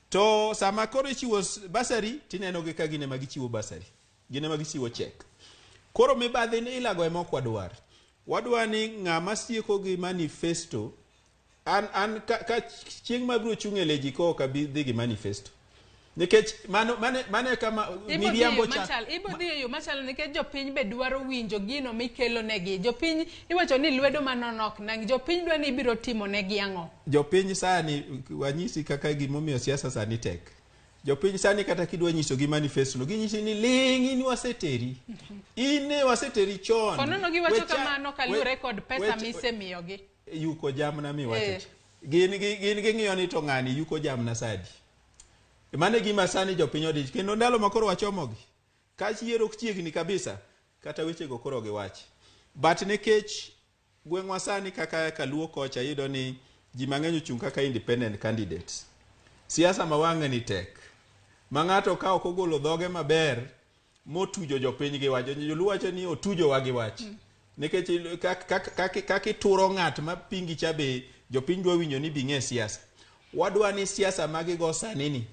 to sama koro ichiwo bursary tineno gi ka gin ema gichiwo bursary gin ema gichiwo check koro mibadhi ni ilago ema ok wadwar wadwa ni ng'ama sieko gi manifesto an ka chieng' mabiro chung' e Lejiko ok abi dhi gi manifesto Nikech mano mane mane kama miriambo cha ibo dhi e yo machalo nikech jopiny be dwaro winjo gino mikelo negi. Jopiny iwacho ni lwedo manono ok nang'. Jopiny dwa ni ibiro timo negi ang'o? Jopiny sani wanyisi kaka gimomiyo siasa sani tek. Jopiny sani kata kidwa nyisogi manifesto no ginyisi ni ling' in waseteri. In ne waseteri chon. Konono giwacho kamano kaluwore kod pesa misemiyogi. Yuko jamna miwacho cha. Gin gin ging'iyo ni to ng'ani yuko jamna sadi. Mano e gima sani jopiny odich kendo ndalo ma koro wachomogi ka yiero chiegni kabisa kata wechego koro giwach. But nikech gweng'wa sani kaka kaluo kocha iyudo ni ji mang'eny ochung' kaka independent candidates. Siasa ma wang'e ni tek. Ma ng'ato ka ok ogolo dhoge maber motujo jopiny gi wach. Joluo wacho ni otujowa gi wach. Nikech kaka ituro ng'at ma pingi cha be jopiny dwa winjo ni bing'e siasa. Wadwa ni siasa ma gigo sani ni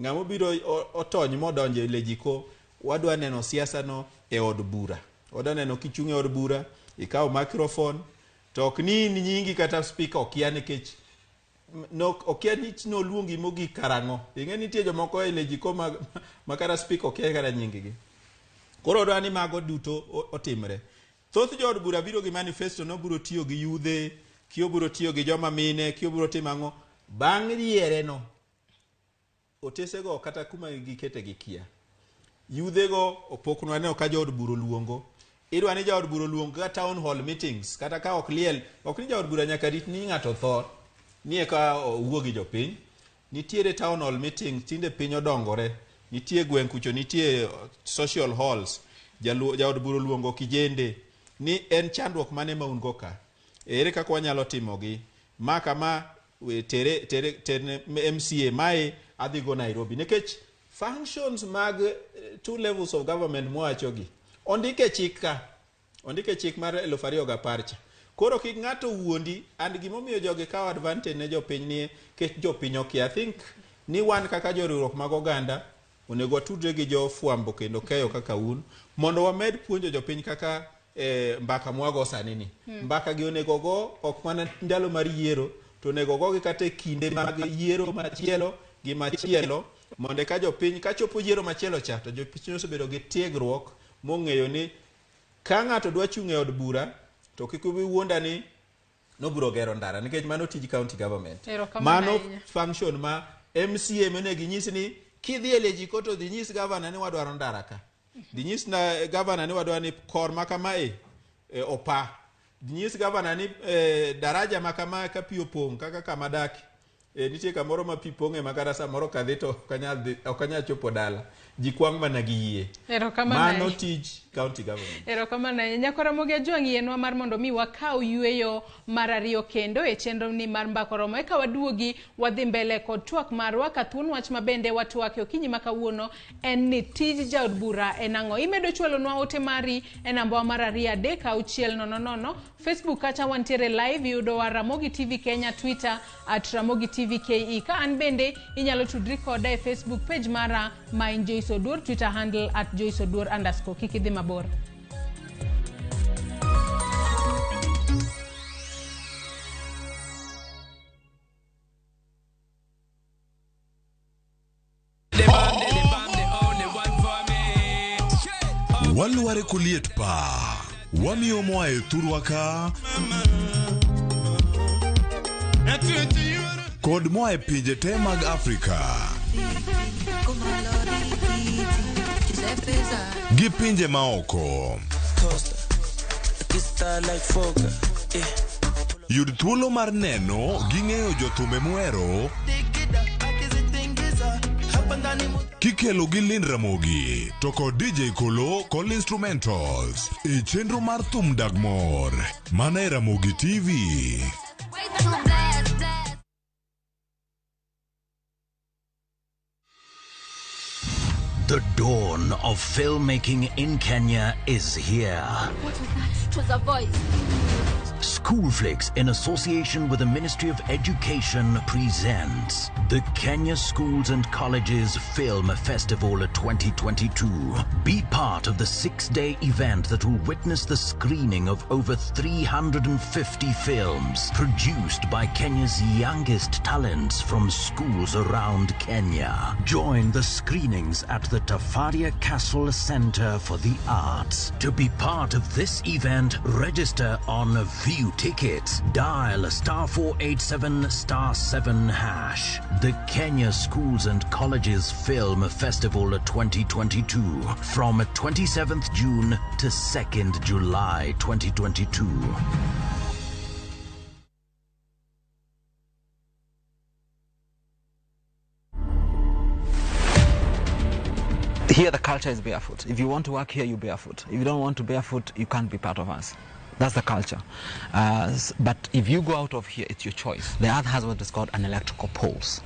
ng'ama obiro otony modonjo e lejiko wadwa neno siasa no e od bura. Wadwa neno kichung' e od bura, ikawo microphone to ok ni in nyingi kata speaker okia nikech no okia ni noluongi mogik karang'o. Ing'e nitie jomoko e lejiko ma kata speaker okia kata nying gi. Koro wadwa ni mago duto otimre. Thoth jood bura biro gi manifesto no biro tiyo gi yudhe, kio biro tiyo gi joma mine, kio biro timo ang'o. Bang' yiere no, otesego kata kuma gikete gikia. Yudhego opoknwa neno ka jood bura oluongo. Idwa ni jaod bura oluong ka town hall meetings kata ka ok liel, ok ni jaod bura nyaka rit ni ng'ato tho ni eka owuo gi jopiny. Nitiere town hall meeting, tinde piny odongore. Nitie gweng' kucho, nitie social halls. Jaod bura oluongo kijende ni en chandruok mane ma un go ka. Ere kaka wanyalo timogi? Ma kama tere tere terne MCA mae adhi go Nairobi. Nikech functions mag two levels of government mwawachogi ondike chik ka. Ondike chik mar 2010 cha. Koro kik ng'ato wuondi and gimomiyo jogi kawo advantage ne jopiny ni kech jopiny okia. I think ni wan kaka joriwruok mag oganda onego watudre gi jofwambo kendo keyo kaka un mondo wamed puonjo jopiny kaka mbaka mwago sani ni. Mbaka gi onego go ok mana ndalo mar yiero to onego gogi kata e kinde mag yiero machielo gi machielo mondo eka jopiny kachopo yiero machielo cha to jopiny osebedo gi tiegruok mong'eyo ni ka ng'ato dwa chung' e od bura to kik ubi wuonda ni nobiro gero ndara nikech mano tij county government. Mano function ma MCA monego inyis ni kidhi e Lejiko to dhi nyis governor ni wadwaro ndara ka. Dhi nyis na governor ni wadwaro ni kor ma kama e opa. Dhi nyis governor ni daraja ma kama ka pi opong' kaka kama adake. Nitie kamoro ma pi pong'e ma kata samoro kadhi to ok anyal chopo dala. Ji kwang' mana gi yie. Mano tij county government. Erokamano ahinya. Nyakora Ramogi Ajwang' yienwa mar mondo mi wakaw yueyo mar ariyo kendo e chenro ni mar Mbaka Oromo. Eka waduogi wadhi mbele kod twak marwa ka thuon wach ma bende watwake okinyi ma kawuono en ni tij jaod bura en ang'o. Imedo chwalonwa ote mari e namba mar 2 3 6 0 0. Facebook kacha wantiere live, iyudowa Ramogi TV Kenya, Twitter at Ramogi TV KE. Ka an bende inyalo tudri koda e Facebook page mara ma en Joyce Oduor, Twitter handle at Joyce Oduor _ Kik idhi mabor. Walware koliet pa. Wamiyo moa e thurwa ka kod moa e pinje te mag Afrika gi pinje maoko. Yud thuolo mar neno gi ng'eyo jothumbe muhero kikelo gi Lynn Ramogi to kod DJ Kolo kod instrumentals e chenro mar Thum Dag Mor mana e Ramogi TV. The dawn of filmmaking in Kenya is here. What was that? It was a voice. Schoolflix, in association with the Ministry of Education, presents the The Kenya Schools and Colleges Film Festival 2022. Be part of the 6-day event that will witness the screening of over 350 films produced by Kenya's youngest talents from schools around Kenya. Join the screenings at the Tafaria Castle Center for the Arts. To be part of this event, register on View Tickets. Dial *487 *7#. The Kenya Schools and Colleges Film Festival 2022 from 27th June to 2nd July 2022. Here the culture is barefoot. If you want to work here, you barefoot. If you don't want to barefoot, you can't be part of us. That's the culture. But if you go out of here, it's your choice. The earth has what is called an electrical pulse.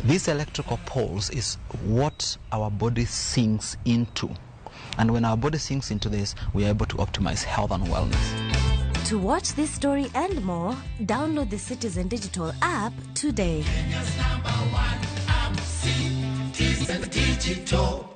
This electrical pulse is what our body sinks into. And when our body sinks into this, we are able to optimize health and wellness. To watch this story and more, download the Citizen Digital app today. Kenya's number one app, Citizen Digital.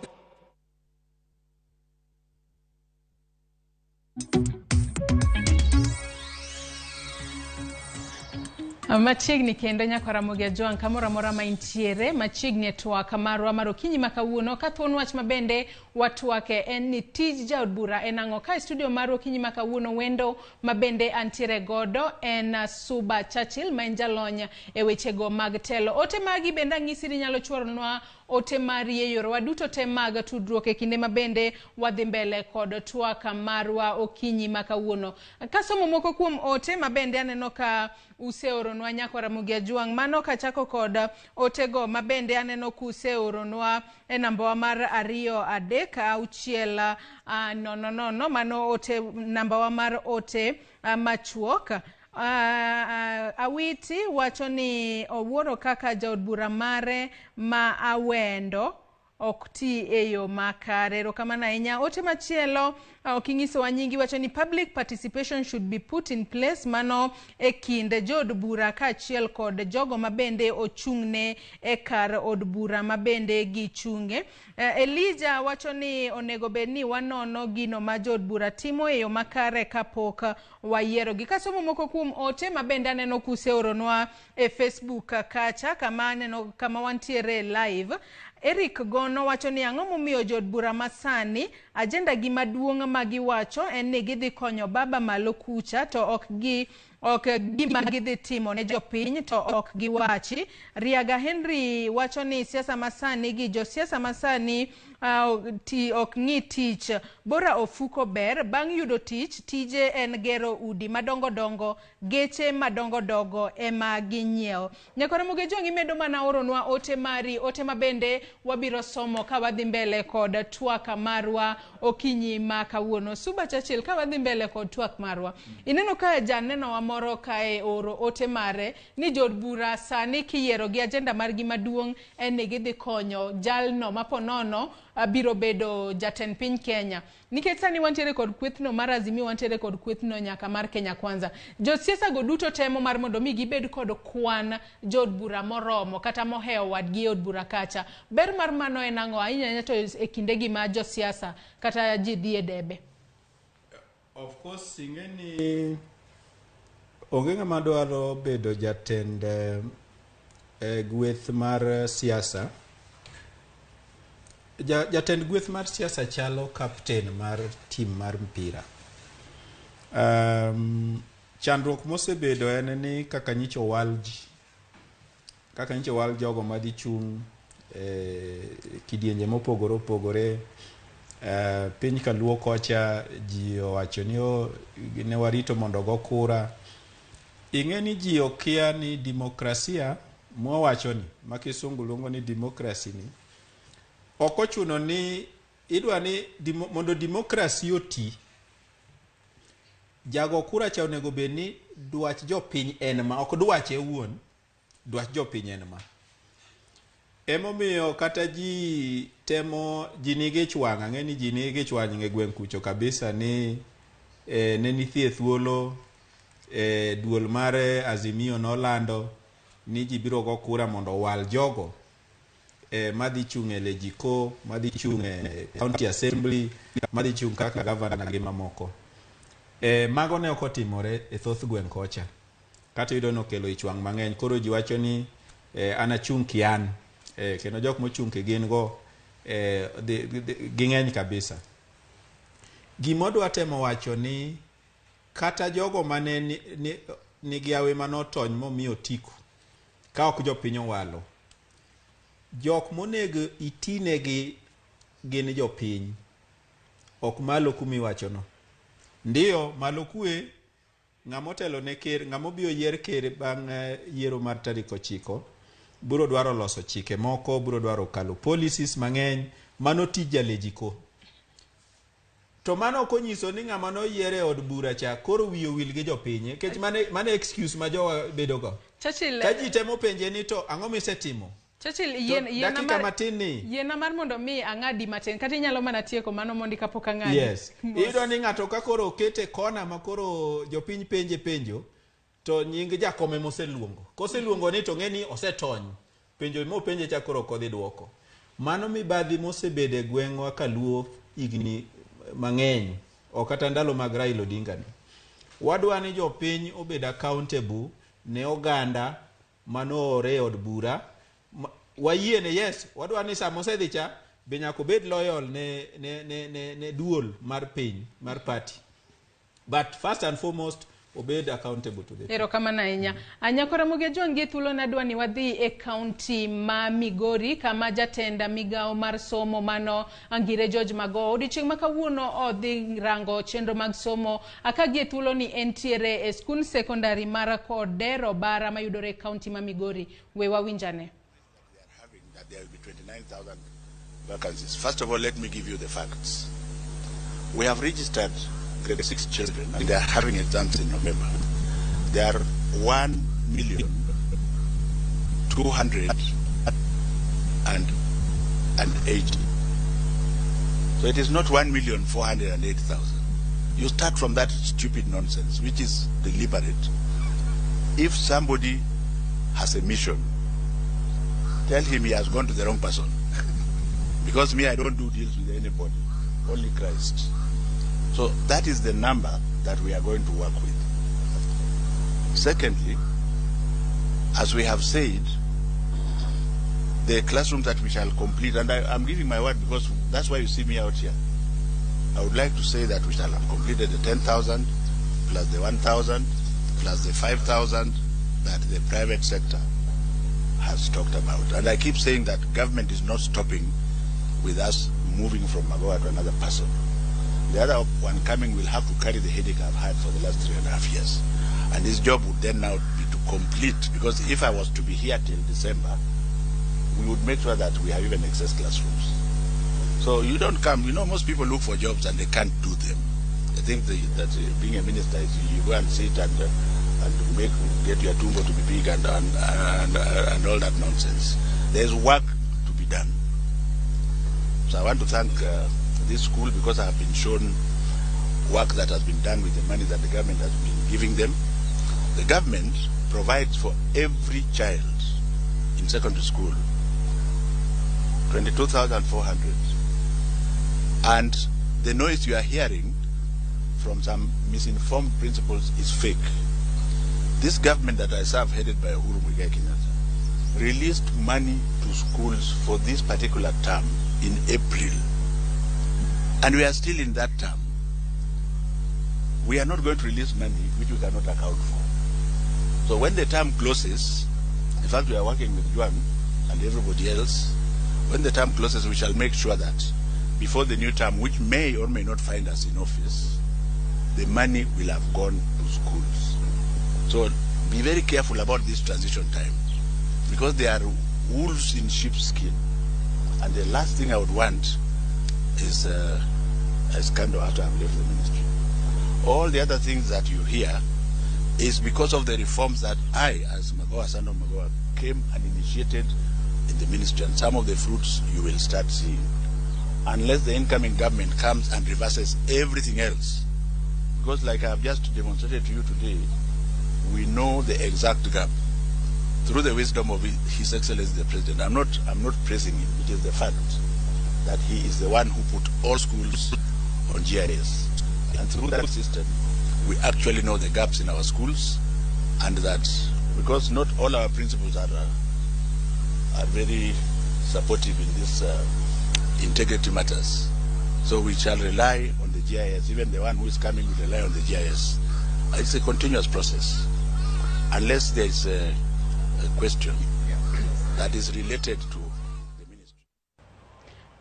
Machiegni kendo nyaka Ramogi Ajwang' kamoro amora ma intiere machiegni e twak marwa mar okinyi ma kawuono ka thuon wach ma bende watwake en ni tij jaod bura en ang'o. Ka e studio marwa okinyi ma kawuono wendo ma bende antiere godo en Suba Churchill ma en jalony e wechego mag telo. Ote magi bende ang'isi ni nyalo chworonwa ote mari e yorewa duto te mag tudruok e kinde ma bende wadhi mbele kod twak marwa okinyi ma kawuono. Kasomo moko kuom ote ma bende aneno ka useoronwa nyaka Ramogi Ajwang', mano kachako kod otego ma bende aneno kuseoronwa e nambawa mar 2 3 6 0 0, mano ote nambawa mar ote machuok. Awiti wacho ni owuoro kaka jaod bura mare ma Awendo ok ti e yo makare. Erokamano ahinya. Ote machielo ok ing'isowa nyingi wacho ni public participation should be put in place, mano e kind jood bura kaachiel kod jogo mabende ochung'ne e kar od bura mabende gichung'e. Elijah wacho ni onego bed ni wanono gino ma jood bura timo e yo makare kapok wayierogi. Kasomo moko kuom ote mabende aneno kuseoronwa e Facebook kacha kama aneno kama wantiere live. Eric Gono wacho ni ang'o momiyo jood bura masani agenda gi maduong' ma giwacho en ni gidhi konyo baba malo kucha to ok gima gidhi timo ne jopiny to ok giwachi. Riaga Henry wacho ni siasa masani gi josiasa masani ok ng'i tich, bora ofuko ber, bang' yudo tich tije en gero udi madongo dongo, geche madongo dongo ema ginyiewo. Nyaka Ramogi Ajwang' imedo mana oronwa ote mari, ote mabende wabiro somo ka wadhi mbele kod twak marwa okinyi ma kawuono. Suba Churchill, ka wadhi mbele kod twak marwa, ineno ka janeno moro kae oro ote mare ni jood bura sani kiyiero gi agenda margi maduong' en ni gidhi konyo jalno maponono biro bedo jatend piny Kenya. Nikech sani wantiere kod kwethno mar Azimio, wantiere kod kwethno nyaka mar Kenya Kwanza. Josiasa go duto temo mar mondo mi gibed kod kwan jood bura moromo kata mohewo wadgi e od bura kacha. Ber mar mano en ang'o ahinya ahinya to e kindegi ma josiasa kata ji dhi e debe? Of course, ing'e onge ng'ama dwaro bedo jatend gweth mar siasa. Jatend gweth mar siasa chalo captain mar team mar mpira. Chandruok mosebedo en ni kaka nyicho wal ji, kaka nyicho wal jogo madhi chung' kidienje mopogore opogore. Piny kaluo kocha ji owacho ni ne warito mondo go kura. Ing'e ni ji okia ni demokrasia mwawacho ni ma kisungu luongo ni demokrasi ni ok ochuno ni idwa ni mondo demokrasi oti, jago kura cha onego bed ni dwach jopiny en ma, ok dwache owuon, dwach jopiny en ma. Emomiyo kata ji temo, ji nigi ich wang', ang'e ni ji nigi ich wang' e gweng' kucho kabisa ni ne nitie thuolo duol mar Azimio nolando ni ji biro go kura mondo owal jogo madhi chung' e Lejiko, madhi chung' e County Assembly, madhi chung' kaka governor gi mamoko. Mago ne ok otimore e thoth gweng' kocha. Kata iyudo ni okelo ich wang' mang'eny. Koro ji wacho ni an achung' kian. Kendo jok mochung' kigin go ging'eny kabisa. Gima odwa temo wacho ni kata jogo mane nigi hawi manotony momi otiko ka ok jopiny owalo, jok monego itinegi gin jopiny, ok malo kumiwachono. Ndiyo, malo kue, ng'ama otelo ne ker, ng'ama obiro yier ker bang' yiero mar tarik 9, biro dwaro loso chike moko, biro dwaro kalo policies mang'eny, mano tij jalejiko. To mano ok onyiso ni ng'ama noyier e od bura cha koro wiye owil gi jopiny, nikech mane excuse ma jowa bedo go. Churchill, ka ji temo penje ni to ang'o misetimo? Churchill, dakika matin ni. Yiena mar mondo mi ang'adi matin, kata inyalo mana tieko mano mondi kapok ang'adi. Yes. Iyudo ni ng'ato ka koro okete kona ma koro jopiny penje penjo, to nying jakome moseluongo. Koseluongo ni to ng'e ni osetony. Penjo mopenje cha koro ok odhi duoko. Mano mibadhi mosebedo e gweng'wa kaluo higni mang'eny, ok kata ndalo mag Raila Odinga ni. Wadwa ni jopiny obed accountable ne oganda manoore e od bura. Wayiene, yes, wadwa ni sama osedhi cha be nyaka obed loyal ne duol mar piny, mar party. But first and foremost, obed accountable to the people. Erokamano ahinya. Nyako Ramogi Ajwang' gi thuolo nadwa ni wadhi e kaunti ma Migori kama jatend migawo mar somo mano Ngire George Magoha odiochieng' ma kawuono odhi rango chenro mag somo ka gi e thuolo ni entiere e skund sekondari mar Kodero Bara mayudore e kaunti ma Migori. We wawinjane. That there will be 29,000 vacancies. First of all, let me give you the facts. We have registered grade 6 children and they are having exams in November. There are 1,280,000. So it is not 1,408,000. You start from that stupid nonsense, which is deliberate. If somebody has a mission, tell him he has gone to the wrong person. Because me, I don't do deals with anybody, only Christ. So that is the number that we are going to work with. Secondly, as we have said, the classrooms that we shall complete, and I'm giving my word because that's why you see me out here. I would like to say that we shall have completed the 10,000 plus the 1,000 plus the 5,000 that the private sector has talked about. And I keep saying that government is not stopping with us moving from Magoha to another person. The other one coming will have to carry the headache I've had for the last 3.5 years. And his job would then now be to complete, because if I was to be here till December, we would make sure that we have even excess classrooms. So you don't come, you know, most people look for jobs and they can't do them. They think that being a minister is you go and sit and make get your tumbo to be big and all that nonsense. There's work to be done. So I want to thank this school because I have been shown work that has been done with the money that the government has been giving them. The government provides for every child in secondary school 22,400. And the noise you are hearing from some misinformed principals is fake. This government that I serve, headed by Uhuru Muigai Kenyatta, released money to schools for this particular term in April. And we are still in that term. We are not going to release money which we cannot account for. So when the term closes, in fact we are working with Juan and everybody else, when the term closes we shall make sure that before the new term, which may or may not find us in office, the money will have gone to schools. So be very careful about this transition time, because they are wolves in sheep's skin. And the last thing I would want is a scandal after I've left the ministry. All the other things that you hear is because of the reforms that I, as Magoha, son of Magoha, came and initiated in the ministry, and some of the fruits you will start seeing. Unless the incoming government comes and reverses everything else. Because like I have just demonstrated to you today, we know the exact gap. Through the wisdom of His Excellency the President, I'm not praising him, it is the fact that he is the one who put all schools on GIS. And through that system, we actually know the gaps in our schools, and that because not all our principals are very supportive in this integrity matters. So we shall rely on the GIS. Even the one who is coming will rely on the GIS. It's a continuous process. Unless there is a question that is related to.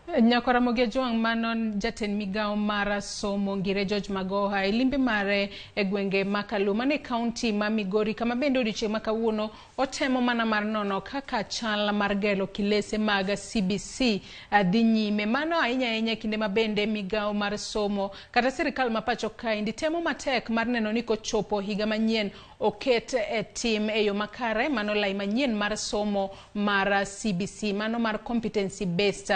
Nyakwar Ramogi Ojwang', mano jatend migawo mar somo Ngire George Magoha e limbe mare e gwenge ma Kaluma e kaunti ma Migori, kama bende odiochieng' ma kawuono otemo mana mar nono kaka chal mar gero kilese mag CBC dhi nyime. Mano ahinya ahinya e kinde ma bende migawo mar somo kata sirikal ma pacho kaendi temo matek mar neno ni kochopo higa manyien oket e tim e yo makare mano lai manyien mar somo mar CBC, mano mar competency based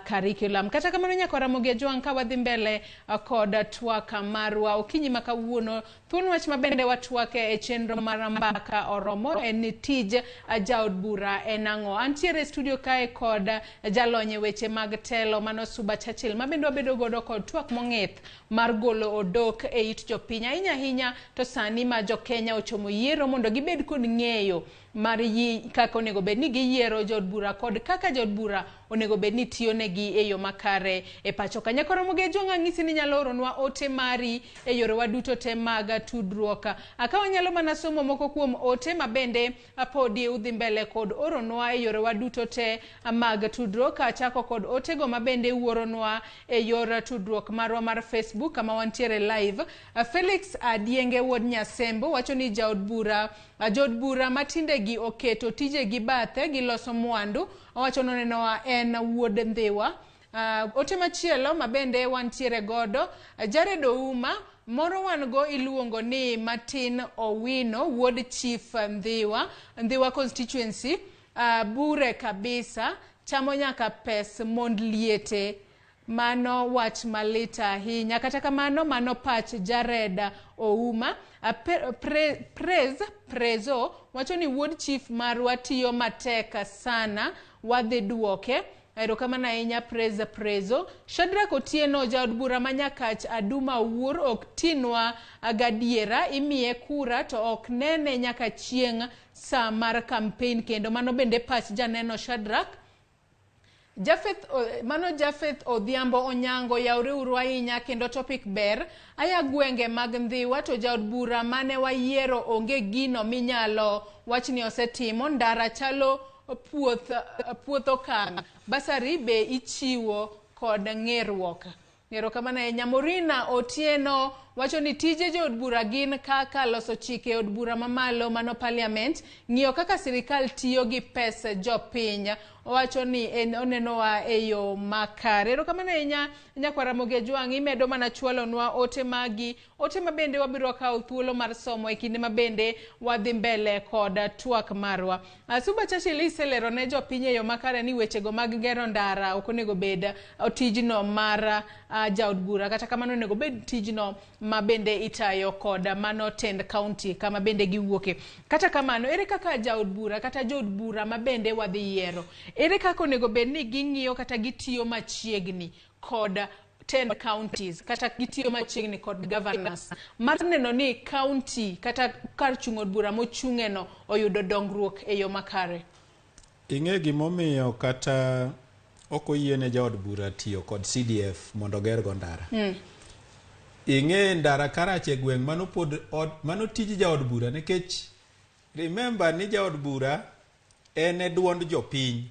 curriculum. Kata kamano, nyakwar Ramogi Ojwang', ka wadhi mbele kod twak marwa okinyi ma kawuono, thuon wach ma bende watwake e chenro mar Mbaka Oromo en ni tij jaod bura en ang'o. Antiere e studio kae kod jalony e weche mag telo, mano Suba Churchill, ma bende wabedo godo kod twak mong'ith mar golo odok e it jopiny, ahinya ahinya to sani ma jokenya ochomo yiero, mondo gibed kod ng'eyo mar yi kaka onego bed ni giyiero jood bura kod kaka jood bura onego bed ni tiyo negi e yo makare e pacho ka. Nyakwar Ramogi Ojwang', ang'isi ni nyalo oronwa ote mari e yorewa duto te mag tudruok. Ka wanyalo mana somo moko kuom ote ma bende podi udhi mbele kod oronwa e yorewa duto te mag tudruok. Achako kod otego ma bende uoronwa e yor tudruok marwa mar Facebook, kama wantiere live. Felix Adienge wuod Nyasembo wacho ni jaod bura, jood bura matindegi oketo tijegi bathe giloso mwandu. Owacho nonenowa en wuod Ndhiwa. Ote machielo mabende wantiere godo, Jared Ouma moro wan go iluongo ni Martin Owino wuod Chief Ndhiwa, Ndhiwa constituency, bure kabisa, chamo nyaka pes mond liete. Mano wach malit ahinya. Kata kamano, mano pach Jared Ouma. Praise Prezo wacho ni wuod chief marwa tiyo matek sana, wadhi duoke. Erokamano ahinya, Praise Prezo. Shadrack Otieno, jaod bura ma Nyakach Aduma Wuor, ok tinwa gadiera, imiye kura to ok nene nyaka chieng' sa mar campaign kendo. Mano bende pach janeno Shadrack. Jafeth, mano Jafeth Odhiambo Onyango, yawre uru ahinya kendo topic ber. Aya gwenge mag Ndhiwa to jaod bura mane wayiero onge gino minyalo wach ni osetimo. Ndara chalo puoth, puoth okang'. Basari be ichiwo kod ng'eruok. Erokamano ahinya. Morina Otieno wacho ni tije jood bura gin kaka loso chike e od bura mamalo, mano parliament, ng'iyo kaka sirikal tiyo gi pes jopiny. Owacho ni en onenowa e yo makare. Erokamano ahinya, nyakwar Ramogi Ojwang', imedo mana chwalonwa ote magi, ote ma bende wabiro kawo thuolo mar somo e kinde ma bende wadhi mbele kod twak marwa. Suba Churchill, iselero ne jopiny e yo makare ni wechego mag gero ndara ok onego bed tijno mar jaod bura, kata kamano onego bed tijno ma bende itayo kod mano tend county kama bende giwuoke. Kata kamano, ere kaka jaod bura kata jood bura ma bende wadhi yiero, ere kaka onego bed ni ging'iyo kata gitiyo machiegni kod tend counties kata gitiyo machiegni kod governors mar neno ni county kata kar chung' od bura mochung'e no oyudo dongruok e yo makare? Ing'e gimomiyo kata ok oyiene jaod bura tiyo kod CDF mondo ogergo ndara? Ing'e ndara karach e gweng', mano pod od, mano tij jaod bura, nikech remember ni jaod bura en e duond jopiny.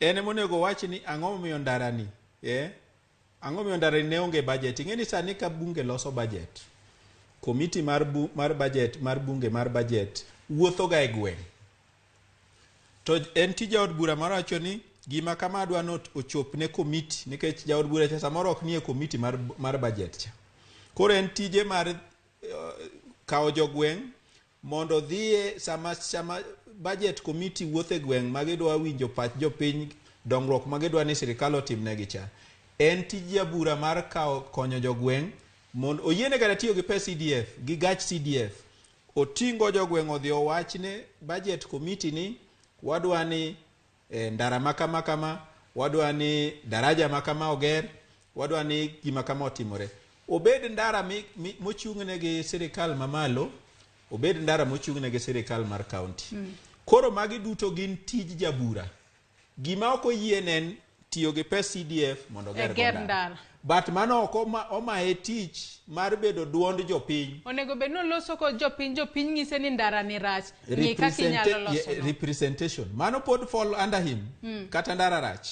En ema onego wach ni ang'o momiyo ndara ni, ang'o momiyo ndara ni ne onge budget. Ing'e ni sani ka bunge loso budget, komiti mar budget mar bunge mar budget wuotho ga e gweng', to en tij jaod bura mar wacho ni gima kama adwa ni ochop ne komiti, nikech jaod bura cha samoro ok nie komiti mar budget cha. Koro en tije mar kawo jogweng' mondo dhiye sama budget committee wuotho e gweng' ma gidwa winjo pach jopiny, dongruok ma gidwa ni sirikal otimnegi cha. En tij jabura mar kawo konyo jogweng' mondo oyiene kata tiyo gi pes CDF gi gach CDF. Otingo jogweng' odhi owachne budget committee ni wadwa ni ndara ma kama kama, wadwa ni daraja ma kama oger, wadwa ni gima kama otimore. Obed ndara mochung'ne gi sirikal mamalo, obed ndara mochung'ne gi sirikal mar county. Koro magi duto gin tij jabura. Gima ok oyiene en tiyo gi pes CDF mondo oger go ndara. But mano ok omaye tich mar bedo duond jopiny. Onego bed ni oloso kod jopiny, jopiny nyise ni ndara ni rach, ng'i kaka inyalo loso. Representation. Mano pod fall under him. Kata ndara rach.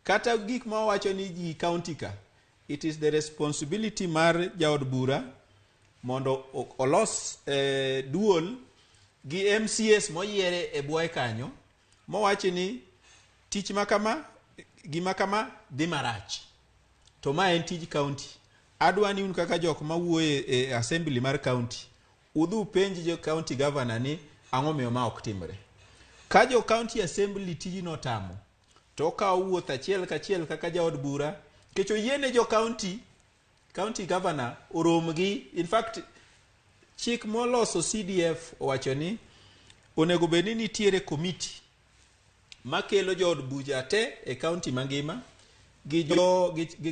Kata gik ma owacho ni ji county ka. It is the responsibility mar jaod bura mondo olos duol gi MCS moyiere e bwoye kanyo mowachi ni tich ma kama, gima kama dhi marach. To ma en tij county. Adwa ni un kaka jok mawuoyo e assembly mar county, udhi upenj jo county governor ni ang'o miyo ma ok timre. Ka jo county assembly tijno otamo, to okawo wuoth achiel kachiel kaka jaod bura, nikech oyiene jo county governor orom gi, in fact chik moloso CDF owacho ni onego bed ni nitiere committee makelo jood bucha te e county mangima gi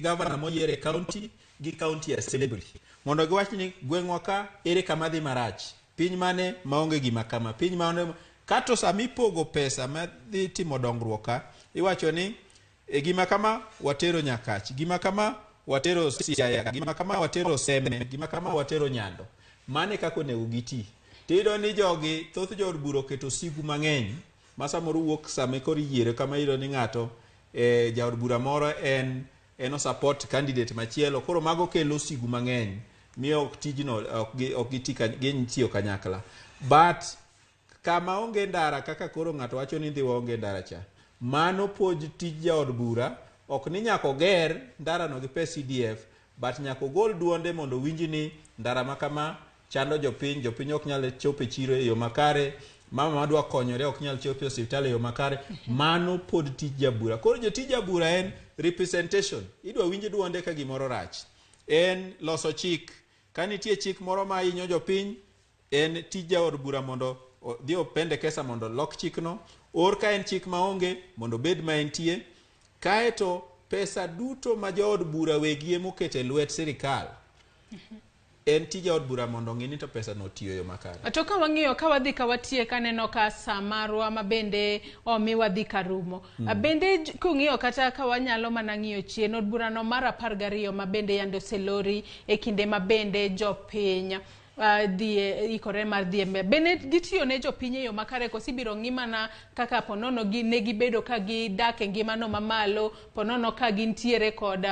governor moyier e county gi county assembly mondo giwach ni gweng'wa ka ere kama dhi marach, piny mane maonge gima kama, piny mane. Kato sama ipogo pesa madhi timo dongruok ka, iwacho ni e gima kama watero Nyakach, gima kama watero Siaya, gima kama watero Seme, gima kama watero Nyando. Mane kaka onego giti. Tiyudo ni jogi, thoth jood bura oketo sigu mang'eny ma samoro wuok sama koro iyiere kama iyudo ni ng'ato jaod bura moro en osupport candidate machielo, koro mago kelo sigu mang'eny miyo ok tijno ok gitiyo kanyakla. But kama onge ndara kaka koro ng'ato wacho ni dhi waonge ndara cha, mano pod tij jaod bura ok ni nyaka oger ndarano gi pes CDF, but nyaka ogol duonde mondo owinj ni ndara ma kama chando jopiny, jopiny ok nyal chopo e chiro e yo makare, mama madwa konyore ok nyal chopo e osiptal e yo makare. Mano pod tij jabura. Koro jotij jabura en representation, idwa winj duonde ka gimoro rach, en loso chik. Ka nitie chik moro ma hinyo jopiny, en tij jaod bura mondo dhi opendekesa mondo lok chikno, or ka en chik maonge mondo obed ma entie. Kaeto pesa duto ma jaod bura wegi emoketo e lwet sirikal, en tij jaod bura mondo ong'i ni to pesa no otiyo e yo makare. To ka wang'iyo ka wadhi ka watie kaneno ka saa marwa ma bende omi wadhi karumo. Bende kung'iyo kata ka wanyalo mana ng'iyo chien od burano mar 12 ma bende yande oselori e kinde ma bende jopiny dhi ikore mar dhi bende gitiyo ne jopiny e yo makare, koso ibiro ng'i mana kaka ponono gi ne gibedo ka gidak e ngimano mamalo, ponono ka gintiere kod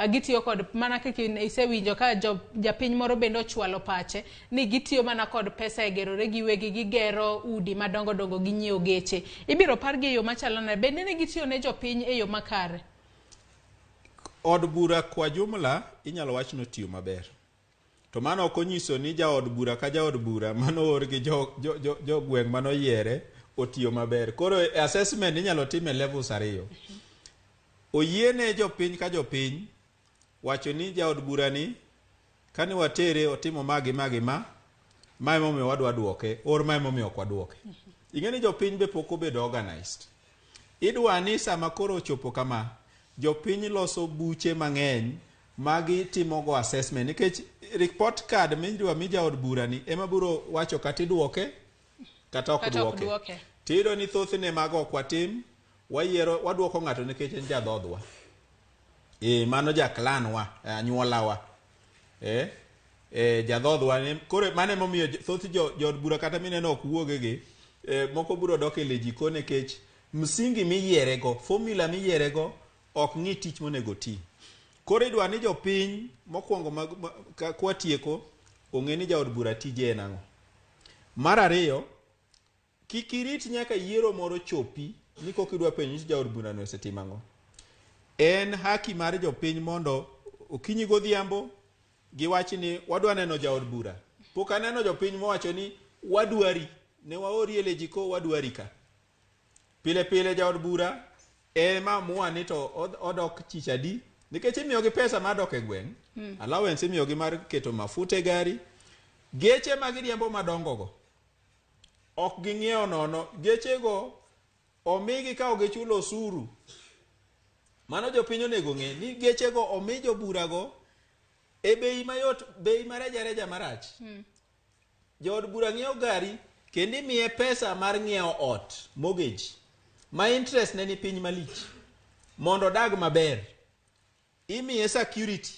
gitiyo kod mana kaka isewinjo ka japiny moro bende ochwalo pache ni gitiyo mana kod pesa e gerore giwegi, gigero udi madongo dongo, ginyiewo geche. Ibiro pargi e yo machalo nade? Bende ne gitiyo ne jopiny e yo makare? Od bura kwa jumla inyalo wach ni otiyo maber. To mano ok onyiso ni jaod bura ka jaod bura mano or gi jogweng' manoyiere otiyo maber. Koro assessment inyalo tim e levels ariyo. Oyiene jopiny ka jopiny wacho ni jaod bura ni kane watere otimo ma gi ma gi ma, ma emomiyo wadwa duoke, or ma emomiyo ok waduoke. Ing'e ni jopiny be pok obedo organized. Idwa ni sama koro ochopo kama, jopiny loso buche mang'eny magi timogo assessment, nikech report card midwa mi jaod bura ni ema biro wacho kata iduoke kata ok duoke. Tiyudo ni thothne mago ok watim, wayiero waduoko ng'ato nikech en jadhodhwa. Mano ja clan wa, anyuolawa. Jadhodhwa. Koro mano emomiyo thoth jood bura kata mineno ok wuogegi, moko biro dok e lejiko nikech msingi miyierego, formula miyierego ok ng'i tich monego ti. Koro idwa ni jopiny mokwongo kwatieko ong'e ni jaod bura tije en ang'o. Mar ariyo, kik irit nyaka yiero moro chopi ni koka idwa penjo ni jaod bura no osetimo ang'o. En haki mar jopiny mondo okinyi godhiambo giwach ni wadwa neno jaod bura. Pok aneno jopiny mowacho ni wadwari, ne waori e lejiko wadwari ka. Pile pile jaod bura ema amua ni to odok chich adi, nikech imiyogi pesa mar dok e gweng', allowance imiyogi mar keto mafuta e gari, geche ma giriembo madongo go. Ok ging'iewo nono. Gechego omigi ka ok gichulo osuru. Mano jopiny onego ng'e ni gechego omi joburago e bei mayot, bei marejareja marach. Jood bura ng'iewo gari kendo imiye pesa mar ng'iewo ot, mortgage, ma interest ne ni piny malich mondo odag maber. Imiye security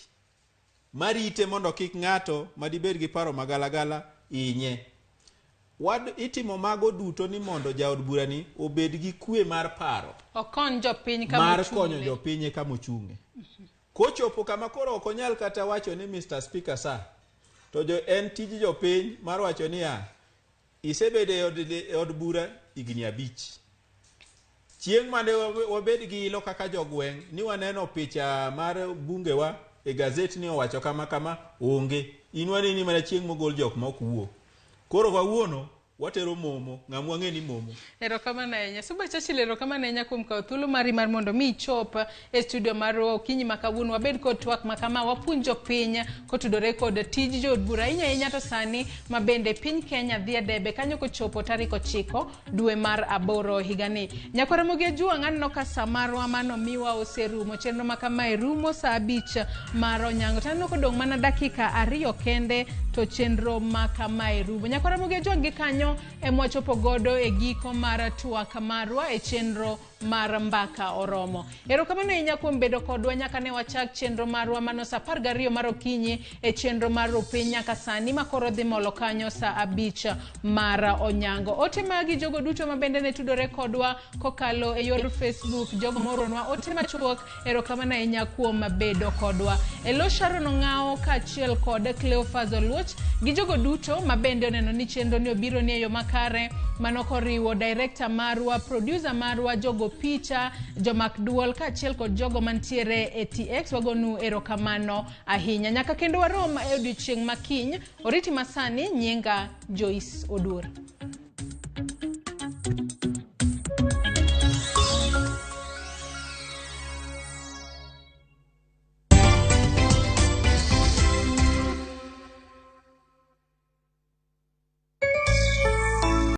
marite mondo kik ng'ato madibed gi paro magalagala inye. Wad itimo mago duto ni mondo jaod burani obed gi kwe mar paro Okony jopiny kama mar ochung'ne. konyo jopiny e kama ochung'e. Kochopo kama koro ok onyal kata wacho ni Mr. Speaker sir, to jo en tij jopiny mar wacho niya, isebedo e od, e od bura higni 5. Chieng' mane wabed gi ilo kaka jogweng' ni waneno picha mar bungewa e gazet ni owacho kama kama onge. In waneni mana chieng' mogol jok ma ok wuo. Koro kawuono watero momo, ng'ama wang'e ni momo. Erokamano ahinya. Suba Churchill, erokamano ahinya kuom kawo thuolo mari mar mondo mi ichop e studio marwa okinyi ma kawuono. Wabed kod twak ma kama, wapuonj jopiny kotudore kod tij jood bura ahinya ahinya to sani ma bende piny Kenya dhi e debe kanyo kochopo tarik 9 dwe mar 8 higani. Nyakwar Ramogi Ajwang', aneno ka sa marwa manomiwa oserumo. Chenro ma kamae rumo sa 5 mar onyango. To aneno kodong' mana dakika 2 kende to chenro ma kamae rumo. Nyakwar Ramogi Ajwang' gi kanyo emwachopo godo e giko mar twak marwa e chenro mar Mbaka Oromo. Erokamano ahinya kuom bedo kodwa nyaka ne wachak chenro marwa mano sa 12 mar okinyi e chenro mar Rupiny nyaka sani ma koro dhi molo kanyo sa 5 mar onyango. Ote magi jogo duto ma bende ne tudore kodwa kokalo e yor Facebook, jogo mooronwa ote machuok, erokamano ahinya kuom bedo kodwa. Elo Sharon Ong'awo kaachiel kod Cleophas Oluoch gi jogo duto ma bende oneno ni chenro ni obiro ni e yo makare, mano koriwo director marwa, producer marwa, jogo picha, jomak duol kaachiel kod jogo mantiere e TX, wagonu erokamano ahinya. Nyaka kendo warom e odiochieng' makiny, oriti masani, nyinga Joyce Oduor.